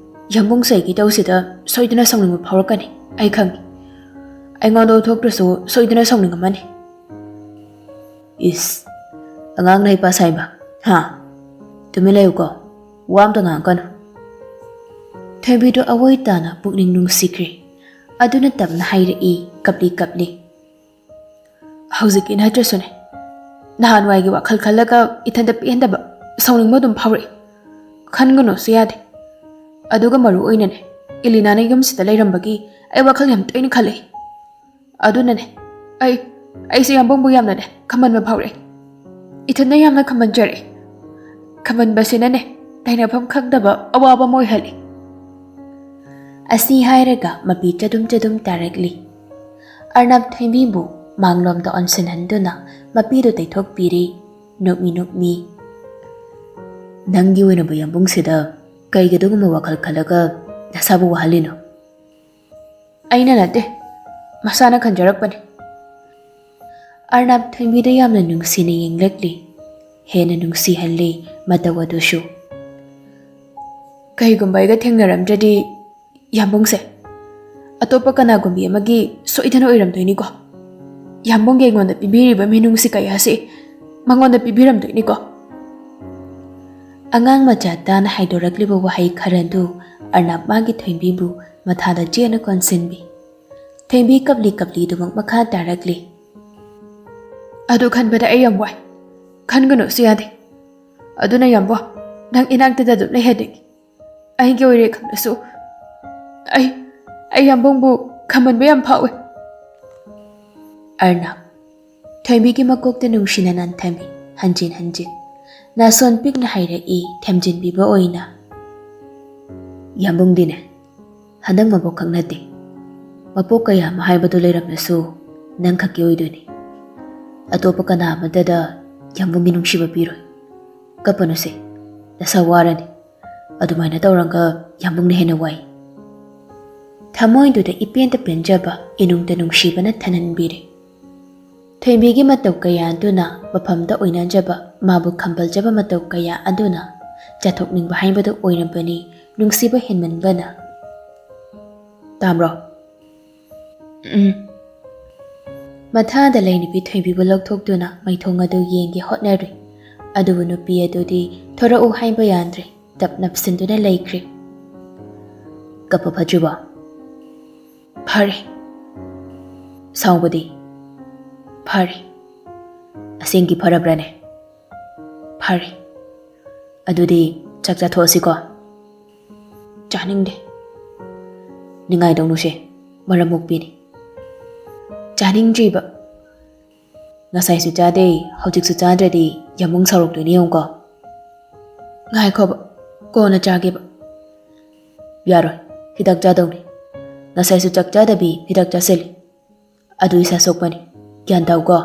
ꯌꯥꯝꯕꯨꯡꯁꯦ ꯑꯩꯒꯤ ꯏꯇꯧꯁꯤꯗ ꯁꯣꯏꯗꯅ ꯁꯥꯎꯅꯤꯡꯕ ꯐꯥꯎꯔꯛꯀꯅꯤ, ꯑꯩ ꯈꯪꯉꯤ꯫ ꯑꯩꯉꯣꯟꯗ ꯎꯠꯊꯣꯛꯇ꯭ꯔꯁꯨ ꯁꯣꯏꯗꯅ ꯁꯥꯎꯅꯤꯡꯉꯝꯃꯅꯤ꯫ ꯏꯁ, ꯑꯉꯥꯡꯅ ꯍꯩꯄꯥ ꯁꯥꯏꯕ, ꯍꯥ? ꯇꯨꯃꯤꯟ ꯂꯩꯌꯨꯀꯣ, ꯋꯥ ꯑꯝꯇ ꯉꯥꯡꯉꯛꯀꯅꯨ꯫ ꯊꯣꯏꯕꯤꯗꯣ ꯑꯋꯣꯏ ꯇꯥꯅ ꯄꯨꯛꯅꯤꯡ ꯅꯨꯡꯁꯤꯈ꯭ꯔꯦ꯫ ꯑꯗꯨꯅ ꯇꯞꯅ ꯍꯥꯏꯔꯛꯏ, ꯀꯞꯂꯤ ꯀꯞꯂꯤ꯫ ꯍꯧꯖꯤꯛꯀꯤ ꯅꯠꯇ꯭ꯔꯁꯨꯅꯦ, ꯅꯍꯥꯟꯋꯥꯏꯒꯤ ꯋꯥꯈꯜ ꯈꯜꯂꯒ ꯏꯊꯟꯇ ꯄꯦꯟꯗꯕ, ꯁꯥꯎꯅꯤꯡꯕ ꯑꯗꯨꯝ ꯐꯥꯎꯔꯛꯏ꯫ ꯈꯟꯒꯅꯨꯁꯨ ꯌꯥꯗꯦ꯫ ꯑꯗꯨꯒ ꯃꯔꯨ ꯑꯣꯏꯅꯅꯦ, ꯏꯂꯤꯅꯥꯅ ꯌꯨꯝꯁꯤꯗ ꯂꯩꯔꯝꯕꯒꯤ ꯑꯩ ꯋꯥꯈꯜ ꯌꯥꯝ ꯇꯣꯏꯅ ꯈꯜꯂꯛꯏ꯫ ꯑꯗꯨꯅꯅꯦ, ꯑꯩ, ꯑꯩꯁꯦ ꯌꯥꯝꯕꯨꯡꯕꯨ ꯌꯥꯝꯅꯅꯦ ꯈꯝꯍꯟꯕ ꯐꯥꯎꯔꯛꯑꯦ꯫ ꯏꯊꯟꯗ ꯌꯥꯝꯅ ꯈꯝꯍꯟꯖꯔꯛꯑꯦ꯫ ꯈꯝꯍꯟꯕꯁꯤꯅꯅꯦ, ꯇꯩꯅꯐꯝ ꯈꯪꯗꯕ ꯑꯋꯥꯕ ꯑꯃ ꯑꯣꯏꯍꯜꯂꯤ꯫ ꯑꯁꯤ ꯍꯥꯏꯔꯒ ꯃꯄꯤ ꯆꯗꯨꯝ ꯆꯗꯨꯝ ꯇꯥꯔꯛꯂꯤ꯫ ꯑꯔꯅꯕ ꯊꯣꯏꯕꯤꯕꯨ ꯃꯥꯡꯂꯣꯝꯗ ꯑꯣꯟꯁꯤꯟꯍꯟꯗꯨꯅ ꯃꯄꯤꯗꯨ ꯇꯩꯊꯣꯛꯄꯤꯔꯤ, ꯅꯣꯛꯃꯤ ꯅꯣꯛꯃꯤ꯫ ꯅꯪꯒꯤ ꯑꯣꯏꯅꯕ ꯌꯥꯝꯕꯨꯡꯁꯤꯗ ꯀꯩꯒꯤ ꯑꯗꯨꯒꯨꯝꯕ ꯋꯥꯈꯜ ꯈꯜꯂꯒ ꯅꯁꯥꯕꯨ ꯋꯥꯍꯜꯂꯤꯅꯣ? ꯑꯩꯅ ꯅꯠꯇꯦ, ꯃꯁꯥꯅ ꯈꯟꯖꯔꯛꯄꯅꯤ꯫ ꯑꯔꯅꯕ ꯊꯣꯏꯕꯤꯗ ꯌꯥꯝꯅ ꯅꯨꯡꯁꯤꯅ ꯌꯦꯡꯂꯛꯂꯤ, ꯍꯦꯟꯅ ꯅꯨꯡꯁꯤꯍꯜꯂꯤ ꯃꯇꯧ ꯑꯗꯨꯁꯨ꯫ ꯀꯩꯒꯨꯝꯕ ꯑꯩꯒ ꯊꯦꯡꯅꯔꯝꯗ꯭ꯔꯗꯤ ꯌꯥꯝꯕꯨꯡꯁꯦ ꯑꯇꯣꯞꯄ ꯀꯅꯥꯒꯨꯝꯕꯤ ꯑꯃꯒꯤ ꯁꯣꯏꯗꯅ ꯑꯣꯏꯔꯝꯗꯣꯏꯅꯤꯀꯣ꯫ ꯌꯥꯝꯕꯨꯡꯒꯤ ꯑꯩꯉꯣꯟꯗ ꯄꯤꯕꯤꯔꯤꯕ ꯃꯤꯅꯨꯡꯁꯤ ꯀꯌꯥꯁꯤ ꯃꯉꯣꯟꯗ ꯄꯤꯕꯤꯔꯝꯗꯣꯏꯅꯤꯀꯣ꯫ ꯑꯉꯥꯡ ꯃꯆꯥ ꯇꯥꯅ ꯍꯥꯏꯗꯣꯔꯛꯂꯤꯕ ꯋꯥꯍꯩ ꯈꯔꯗꯨ ꯑꯔꯅꯕ ꯃꯥꯒꯤ ꯊꯣꯏꯕꯤꯕꯨ ꯃꯊꯥꯗ ꯆꯦꯠꯅ ꯀꯣꯟꯁꯤꯟꯕꯤ꯫ ꯊꯣꯏꯕꯤ ꯀꯞꯂꯤ ꯀꯞꯂꯤꯗꯨꯃꯛ ꯃꯈꯥ ꯇꯥꯔꯛꯂꯤ꯫ ꯑꯗꯨ ꯈꯟꯕꯗ ꯑꯩ ꯌꯥꯝ ꯋꯥꯏ꯫ ꯈꯟꯒꯅꯨꯁꯨ ꯌꯥꯗꯦ꯫ ꯑꯗꯨꯅ ꯌꯥꯝꯕꯣ, ꯅꯪ ꯏꯅꯥꯛꯇꯗ ꯑꯗꯨꯝ ꯂꯩꯍꯟꯅꯤꯡꯉꯤ꯫ ꯑꯩꯒꯤ ꯑꯣꯏꯔꯦ ꯈꯜꯂꯁꯨ ꯑꯩ, ꯑꯩ ꯌꯥꯝꯕꯨꯡꯕꯨ ꯈꯝꯍꯟꯕ ꯌꯥꯝ ꯐꯥꯎꯏ꯫ ꯑꯔꯅꯕ꯫ ꯊꯣꯏꯕꯤꯒꯤ ꯃꯀꯣꯛꯇ ꯅꯨꯡꯁꯤꯅ ꯅꯟꯊꯃꯤ, ꯍꯟꯖꯤꯟ ꯍꯟꯖꯤꯟ꯫ ꯅꯥꯁꯣꯟ ꯄꯤꯛꯅ ꯍꯥꯏꯔꯛꯏ, ꯊꯦꯝꯖꯤꯟꯕꯤꯕ ꯑꯣꯏꯅ꯫ ꯌꯥꯝꯕꯨꯡꯗꯤꯅꯦ, ꯍꯟꯗꯛ ꯃꯄꯣꯛ ꯈꯛ ꯅꯠꯇꯦ꯫ ꯃꯄꯣꯛ ꯀꯌꯥ ꯑꯃ ꯍꯥꯏꯕꯗꯨ ꯂꯩꯔꯝꯂꯁꯨ ꯅꯪ ꯈꯛꯀꯤ ꯑꯣꯏꯗꯣꯏꯅꯤ꯫ ꯑꯇꯣꯞꯄ ꯀꯅꯥ ꯑꯃꯠꯇꯗ ꯌꯥꯝꯕꯨꯡꯒꯤ ꯅꯨꯡꯁꯤꯕ ꯄꯤꯔꯣꯏ꯫ ꯀꯞꯄꯅꯨꯁꯦ, ꯅꯁꯥ ꯋꯥꯔꯅꯤ꯫ ꯑꯗꯨꯃꯥꯏꯅ ꯇꯧꯔꯒ ꯌꯥꯝꯕꯨꯡꯅ ꯍꯦꯟꯅ ꯋꯥꯏ꯫ ꯊꯃꯣꯏꯗꯨꯗ ꯏꯄꯦꯟꯇ ꯄꯦꯟꯖꯕ, ꯏꯅꯨꯡꯗ ꯅꯨꯡꯁꯤꯕꯅ ꯊꯟꯍꯟꯕꯤꯔꯦ꯫ ꯊꯣꯏꯕꯤꯒꯤ ꯃꯇꯧ ꯀꯌꯥ ꯑꯗꯨꯅ ꯃꯐꯝꯗ ꯑꯣꯏꯅꯖꯕ, ꯃꯥꯕꯨ ꯈꯝꯕꯜꯖꯕ ꯃꯇꯧ ꯀꯌꯥ ꯑꯗꯨꯅ ꯆꯥꯊꯣꯛꯅꯤꯡꯕ ꯍꯥꯏꯕꯗꯨ ꯑꯣꯏꯔꯕꯅꯤ ꯅꯨꯡꯁꯤꯕ ꯍꯦꯟꯃꯟꯕꯅ꯫ "ꯇꯥꯕ꯭ꯔꯣ?" "ꯎꯝ꯫" ꯃꯊꯥꯗ ꯂꯩꯔꯤꯕꯤ ꯊꯣꯏꯕꯤꯕꯨ ꯂꯧꯊꯣꯛꯇꯨꯅ ꯃꯩꯊꯣꯡ ꯑꯗꯨ ꯌꯦꯡꯒꯦ ꯍꯣꯠꯅꯔꯨꯏ꯫ ꯑꯗꯨꯕꯨ ꯅꯨꯄꯤ ꯑꯗꯨꯗꯤ ꯊꯣꯔꯛꯎ ꯍꯥꯏꯕ ꯌꯥꯗ꯭ꯔꯦ, ꯇꯞ ꯅꯞꯁꯤꯟꯗꯨꯅ ꯂꯩꯈ꯭ꯔꯦ꯫ "ꯀꯞꯄ ꯐꯠꯇ꯭ꯔꯤꯕꯣ?" "ꯐꯔꯦ꯫" "ꯁꯥꯎꯕꯗꯤ?" "ꯐꯔꯦ꯫" "ꯑꯁꯦꯡꯒꯤ ꯐꯔꯕ꯭ꯔꯅꯦ?" "ꯐꯔꯦ꯫" "ꯑꯗꯨꯗꯤ ꯆꯥꯛ ꯆꯥꯊꯣꯛꯑꯁꯤꯀꯣ?" "ꯆꯥꯅꯤꯡꯗꯦ꯫" "ꯅꯤꯡꯉꯥꯏꯗꯧꯅꯨꯁꯦ, ꯃꯔꯝ ꯃꯣꯛꯄꯤꯅꯤ꯫" "ꯆꯥꯅꯤꯡꯗ꯭ꯔꯤꯕ꯫" "ꯉꯁꯥꯏꯁꯨ ꯆꯥꯗꯦ, ꯍꯧꯖꯤꯛꯁꯨ ꯆꯥꯗ꯭ꯔꯗꯤ ꯌꯥꯝꯕꯨꯡ ꯁꯥꯎꯔꯛꯇꯣꯏꯅꯤ ꯌꯦꯡꯉꯨꯀꯣ꯫" "ꯉꯥꯏꯈꯣꯕ, ꯀꯣꯟꯅ ꯆꯥꯒꯦꯕ꯫" "ꯌꯥꯔꯣꯏ, ꯍꯤꯗꯥꯛ ꯆꯥꯗꯧꯅꯤ꯫ ꯉꯁꯥꯏꯁꯨ ꯆꯥꯛ ꯆꯥꯗꯕꯤ ꯍꯤꯗꯥꯛ ꯆꯥꯁꯤꯜꯂꯤ꯫ ꯑꯗꯨ ꯏꯁꯥ ꯁꯣꯛꯄꯅꯤ꯫ ꯒ꯭ꯌꯥꯟ ꯇꯥꯎꯀꯣ꯫"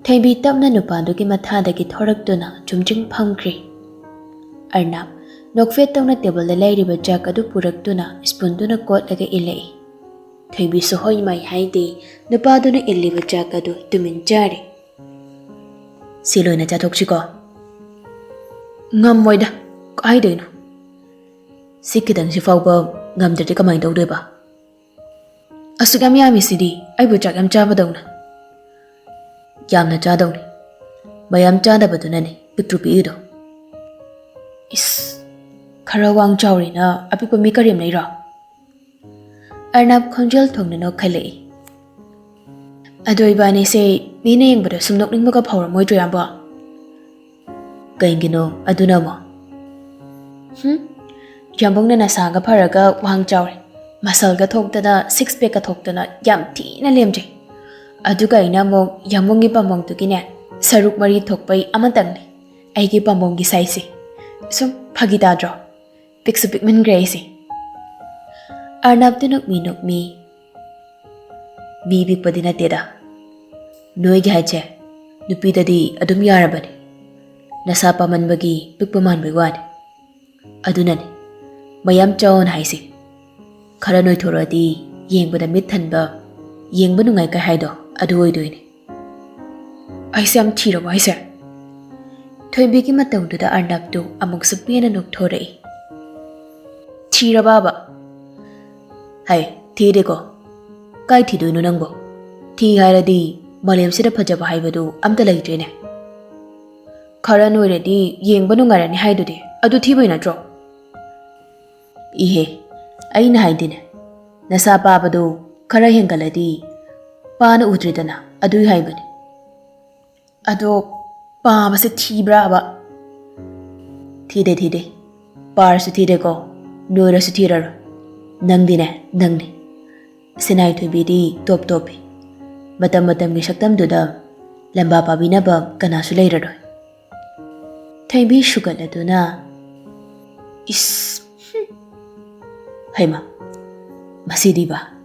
ꯊꯣꯏꯕꯤ ꯇꯞꯅ ꯅꯨꯄꯥꯗꯨꯒꯤ ꯃꯊꯥꯗꯒꯤ ꯊꯣꯔꯛꯇꯨꯅ ꯆꯨꯝꯗ꯭ꯔꯤꯡ ꯐꯝꯈ꯭ꯔꯦ꯫ ꯑꯔꯅꯥꯞ ꯅꯣꯛꯐꯦꯠ ꯇꯧꯅ ꯇꯦꯕꯜꯗ ꯂꯩꯔꯤꯕ ꯆꯥꯛ ꯑꯗꯨ ꯄꯨꯔꯛꯇꯨꯅ ꯁ꯭ꯄꯨꯟꯗꯨꯅ ꯀꯣꯠꯂꯒ ꯏꯜꯂꯛꯏ꯫ ꯊꯣꯏꯕꯤꯁꯨ ꯍꯣꯏ ꯃꯥꯏ ꯍꯥꯏꯗꯦ, ꯅꯨꯄꯥꯗꯨꯅ ꯏꯜꯂꯤꯕ ꯆꯥꯛ ꯑꯗꯨ ꯇꯨꯃꯤꯟ ꯆꯥꯔꯦ꯫ "ꯁꯤ ꯂꯣꯏꯅ ꯆꯥꯊꯣꯛꯁꯤꯀꯣ꯫" "ꯉꯝꯃꯣꯏꯗ, ꯀꯥꯏꯗꯩꯅꯣ?" "ꯁꯤ ꯈꯤꯇꯪꯁꯤ ꯐꯥꯎꯕ ꯉꯝꯗ꯭ꯔꯗꯤ ꯀꯃꯥꯏꯅ ꯇꯧꯗꯣꯏꯕ? ꯑꯁꯨꯛ ꯌꯥꯝ ꯌꯥꯝꯃꯤꯁꯤꯗꯤ, ꯑꯩꯕꯨ ꯆꯥꯛ ꯌꯥꯝ ꯆꯥꯕꯗꯧꯅ꯫" "ꯌꯥꯝꯅ ꯆꯥꯗꯧꯅꯤ, ꯃꯌꯥꯝ ꯆꯥꯗꯕꯗꯨꯅꯅꯦ ꯄꯤꯛꯇ꯭ꯔꯨ ꯄꯤꯛꯏꯗꯣ꯫" "ꯏꯁ, ꯈꯔ ꯋꯥꯡ ꯆꯥꯎꯔꯤꯅ ꯑꯄꯤꯛꯄ ꯃꯤ ꯀꯔꯦꯝꯅꯩꯔꯣ?" ꯑꯔꯅꯥꯞ ꯈꯣꯟꯖꯦꯜ ꯊꯣꯡꯅ ꯅꯣꯛꯈꯠꯂꯛꯏ꯫ "ꯑꯗꯣ ꯏꯕꯥꯅꯤꯁꯦ ꯃꯤꯅ ꯌꯦꯡꯕꯗ ꯁꯨꯝ ꯅꯣꯛꯅꯤꯡꯕꯒ ꯐꯥꯎꯔꯝꯃꯣꯏꯗ꯭ꯔꯣ, ꯌꯥꯝꯕꯣ?" "ꯀꯩꯒꯤꯅꯣ ꯑꯗꯨꯅ ꯑꯃꯨꯛ?" "ꯍꯨꯝ, ꯌꯥꯝꯕꯨꯡꯅ ꯅꯁꯥꯒ ꯐꯔꯒ ꯋꯥꯡ ꯆꯥꯎꯔꯦ, ꯃꯁꯜꯒ ꯊꯣꯛꯇꯅ, ꯁꯤꯛꯁ ꯄꯦꯛꯀ ꯊꯣꯛꯇꯅ ꯌꯥꯝ ꯊꯤꯅ ꯂꯦꯝꯖꯩ꯫ ꯑꯗꯨꯒ ꯑꯩꯅ ꯑꯃꯨꯛ ꯌꯥꯝꯕꯨꯡꯒꯤ ꯄꯥꯝꯕꯣꯝꯗꯨꯒꯤꯅꯦ, ꯁꯔꯨꯛ ꯃꯔꯤ ꯊꯣꯛꯄꯩ ꯑꯃꯇꯪꯅꯤ ꯑꯩꯒꯤ ꯄꯥꯝꯕꯣꯝꯒꯤ ꯁꯥꯏꯖꯁꯦ꯫ ꯁꯨꯝ ꯐꯥꯒꯤ ꯇꯥꯗ꯭ꯔꯣ? ꯄꯤꯛꯁꯨ ꯄꯤꯛꯃꯟꯈ꯭ꯔꯦ ꯑꯩꯁꯦ꯫" ꯑꯔꯅꯕꯇꯤ ꯅꯣꯛꯃꯤ ꯅꯣꯛꯃꯤ, "ꯃꯤ ꯄꯤꯛꯄꯗꯤ ꯅꯠꯇꯦꯗ, ꯅꯣꯏꯒꯤ ꯍꯥꯏꯠꯁꯦ ꯅꯨꯄꯤꯗꯗꯤ ꯑꯗꯨꯝ ꯌꯥꯔꯕꯅꯤ꯫ ꯅꯁꯥ ꯄꯥꯝꯃꯟꯕꯒꯤ ꯄꯤꯛꯄ ꯃꯥꯟꯕꯩ ꯋꯥꯅꯤ꯫ ꯑꯗꯨꯅꯅꯤ ꯃꯌꯥꯝ ꯆꯥꯎꯅ ꯍꯥꯏꯁꯦ꯫ ꯈꯔ ꯅꯣꯏꯊꯣꯔꯛꯑꯗꯤ ꯌꯦꯡꯕꯗ ꯃꯤꯠ ꯊꯟꯕ, ꯌꯦꯡꯕ ꯅꯨꯡꯉꯥꯏ ꯀꯩ ꯍꯥꯏꯗꯣ ꯑꯗꯨ ꯑꯣꯏꯗꯣꯏꯅꯦ꯫ ꯑꯩꯁꯦ ꯌꯥꯝ ꯊꯤꯔꯕꯣ ꯍꯥꯏꯁꯦ? ꯊꯣꯏꯕꯤꯒꯤ ꯃꯇꯧꯗꯨꯗ ꯑꯔꯅꯕꯇꯨ ꯑꯃꯨꯛꯁꯨ ꯄꯦꯟꯅ ꯅꯣꯛꯊꯣꯔꯛꯏ꯫ ꯊꯤꯔꯕꯕ? ꯍꯥꯏ, ꯊꯤꯗꯦꯀꯣ꯫ ꯀꯥꯏ ꯊꯤꯗꯣꯏꯅꯣ ꯅꯪꯕꯣ? ꯊꯤ ꯍꯥꯏꯔꯗꯤ ꯃꯥꯂꯦꯝꯁꯤꯗ ꯐꯖꯕ ꯍꯥꯏꯕꯗꯨ ꯑꯝꯇ ꯂꯩꯇ꯭ꯔꯦꯅꯦ꯫ ꯈꯔ ꯅꯣꯏꯔꯗꯤ ꯌꯦꯡꯕ ꯅꯨꯡꯉꯥꯏꯔꯅꯤ ꯍꯥꯏꯗꯨꯗꯤ, ꯑꯗꯨ ꯊꯤꯕꯩ ꯅꯠꯇ꯭ꯔꯣ? ꯏꯍꯦ, ꯑꯩꯅ ꯍꯥꯏꯗꯤꯅꯦ, ꯅꯁꯥ ꯄꯥꯕꯗꯨ ꯈꯔ ꯍꯦꯟꯒꯠꯂꯗꯤ ꯄꯥꯅ ꯎꯗ꯭ꯔꯤꯗꯅ, ꯑꯗꯨꯏ ꯍꯥꯏꯕꯅꯤ꯫ ꯑꯗꯣ ꯄꯥꯕꯁꯦ ꯊꯤꯕ꯭ꯔꯥꯕ? ꯊꯤꯗꯦ, ꯊꯤꯗꯦ꯫ ꯄꯥꯔꯁꯨ ꯊꯤꯗꯦꯀꯣ, ꯅꯣꯏꯔꯁꯨ ꯊꯤꯔꯔꯣꯏ꯫ ꯅꯪꯗꯤꯅꯦ, ꯅꯪꯅꯤ꯫ ꯁꯤꯅꯥꯏ ꯊꯣꯏꯕꯤꯗꯤ ꯇꯣꯞ ꯇꯣꯞꯄꯤ꯫ ꯃꯇꯝ ꯃꯇꯝꯒꯤ ꯁꯛꯇꯝꯗꯨꯗ ꯂꯝꯕꯥ ꯄꯥꯕꯤꯅꯕ ꯀꯅꯥꯁꯨ ꯂꯩꯔꯔꯣꯏ꯫ ꯊꯣꯏꯕꯤ ꯁꯨꯒꯠꯂꯗꯨꯅ, ꯏꯁ, ꯍꯨꯝ꯫ ꯍꯩꯃꯥ, ꯃꯁꯤꯗꯤꯕ꯫